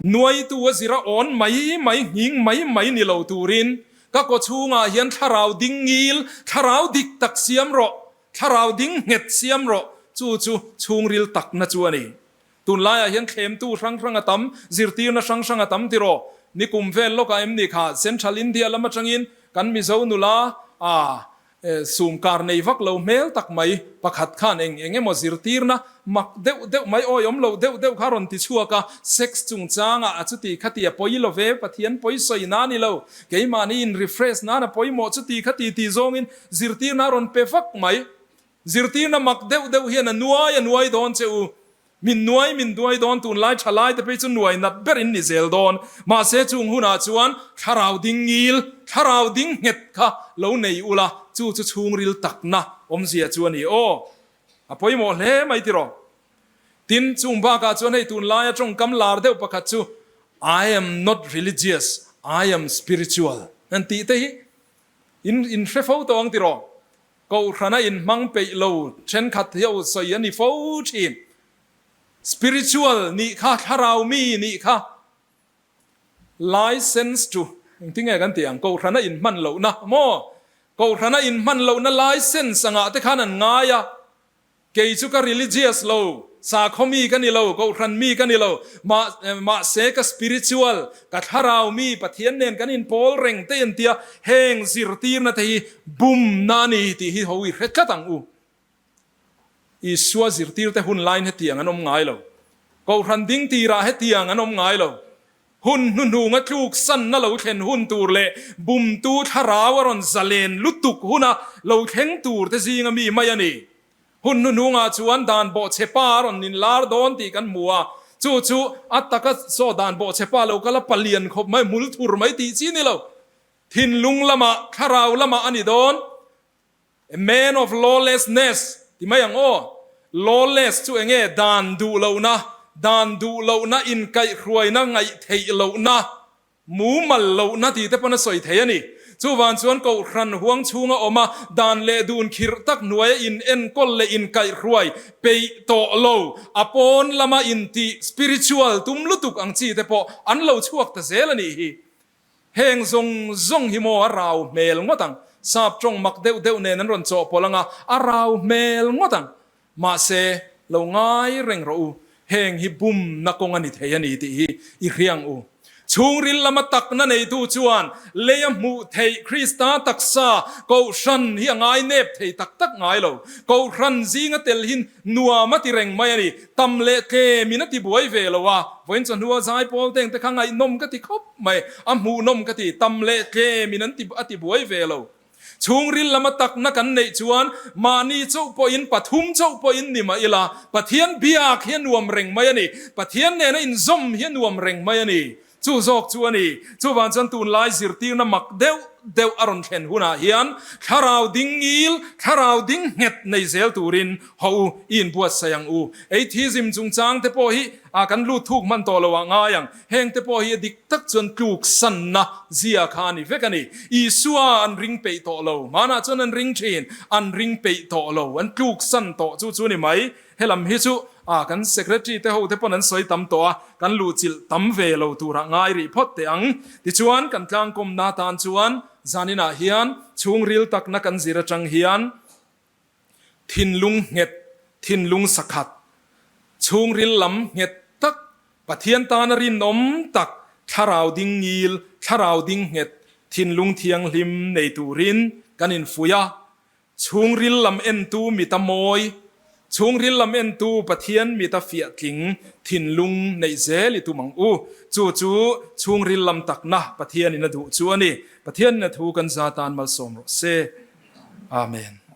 Nuaitu a zira awn mai mai, nghing mai mai ni lo turin ka kawchhungah hian thlarau ding ngil, thlarau dik tak siam rawh, thlarau ding nghet siam rawh, chu chu chhungril takna chu a ni. Tunlaiah hian thlemtu hrang hrang a tam, zirtirna hrang hrang a tam tiraw? Nikum vel lawkah em ni kha Central India lam atangin kan Mizo nula a sum kar nei vak lo hmel tak mai pakhat khan eng eng emaw zirtirna mak deuh deuh mai awihawm loh deuh deuh kha rawn ti chhuak a, sex chungchangah a chuti khati a pawi lo ve, Pathian pawi sawi na ni lo, keimahni in refresh nan a pawimawh chuti khati tih zawngin zirtirna a rawn pe vak mai. Zirtirna mak deuh deuh hian a nuai a nuai dawn che u. Min nuai min duai dawn tunlai tha lai te phei chu nuai nat ber in ni zel dawn. Mahse chung hunah chuan thlarau ding ngil, thlarau ding nghet kha lo nei ula, chu chu chhungril takna awmzia chu a ni aw. A pawimawh hle mai tiraw. Tin, chung bakah chuan hei tunlaia tawngkam lar deuh pakhat chu I am not religious, I am spiritual an tih te hi in in hre fo tawh ang tiraw. Kohhrana inhmang peih lo thenkhat hi aw sawi a ni fo thin. Spiritual nih kha, thlarau mi nih kha license to engtin nge kan tih ang, kohhrana inhman lohna maw? Kohhrana inhman lohna license angah te khan an ngai a. Kei chu ka religious lo, sakhaw mi ka ni lo, kohhran mi ka ni lo, mah, mahse ka spiritual, ka thlarau mi, Pathian nen kan inpawl reng te entia heng zirtirna te hi bumna a ni tih hi ho i hre tlat ang u. Isua zirtirte hun laiin hetiang an awm ngai lo. Kohhran ding tirah hetiang an awm ngai lo. Hun hnuhnunga tluk sanna lo thlen hun tur leh bumtu thlarau a rawn zalen lutuk huna lo thleng tur te zinga mi mai a ni. Hun hnuhnungah chuan dan bawhchhe pa a rawn inlar dawn tih kan hmu a, chu chu a taka saw dan bawhchhe pa lo kal a palian khawp mai, hmul thur mai tih chi ni lo. Thinlung lamah, thlarau lamah a ni dawn. A man of lawlessness ti mai ang aw. Lawless chu enge? Dan duh lohna, dan duh lohna, inkaihhruaina, ngaihtheih lohna, mumal lohna tih te pawn a sawi thei a ni. Chuvang chuan Kohhran huang chhunga awm a, dan leh dun khirh tak hnuaia in enkawl leh inkaihhruai peih tawh lo, a pawn lama intih spiritual tum lutuk ang chi te pawh an lo chhuak ta zel a nih hi. Heng zawng zawng hi maw a rau hmel ngawt ang. Sap tawng mak deuh deuh nen an rawn chawhpawlh anga a rau hmel ngawt ang. Mahse, lo ngai reng rawh u, heng hi bumna kawng a ni thei a ni tih hi i hriang u. Chhungril lama takna neitu chuan lei a hmuh theih Krista taksa Kohhran hi a ngai nep thei tak tak ngai lo. Kohhran zinga tel hi Nuam a ti reng mai a ni. Tam leh tlem in a ti buai ve lo a, vawiin chawhnua zai pawl teng te kha ngaihnawm ka ti khawp mai, a hmuhnawm ka ti. Tam leh tlem in an ti a ti buai ve lo. Chhungril lama takna kan neih chuan mahni chauh pawhin pathum chauh pawhin ni mah ila, Pathian biak hi a nuam reng mai a ni. Pathian nena inzawm hi a nuam reng mai a ni. Chu zawk chu a ni. Chuvang chuan tunlai zirtirna mak deuh deuh a rawn thlen hunah hian thlarau ding ngil, thlarau ding nghet nei zel turin haw u, i inbuatsaih ang u. Atheism chungchang te pawh hi a kan lut thuk hman tawh lo ah ngai ang. Heng te pawh hi a dik tak chuan tluksanna zia kha a ni vek a ni. Isua an ring peih tawh lo. Hmanah chuan an ring thin, an ring peih tawh lo. An tluksan tawh chu chu a ni mai. Helam hi chu a kan secretary te ho te pawn an sawi tam tawh a, kan luhchilh tam ve lo turah ngai rih phawt teh ang. Tichuan kan tlangkawmna tan chuan zaninah hian chhungril takna kan zir atang hian thinlung nghet, thinlung sakhat, chhungril lam nghet tak, Pathian tana rinawm tak, thlarau ding ngil, thlarau ding nghet, thinlung thianghlim nei turin kan infuih a. Chhungril lam entu mit a mawi, chhungril lam entu Pathian mit a fiah tling thinlung neih zel i tum ang u. Chu chu chhungril lam takna Pathianin a duh chu a ni. Pathianin a thu kan za tan malsawm rawh se. Amen.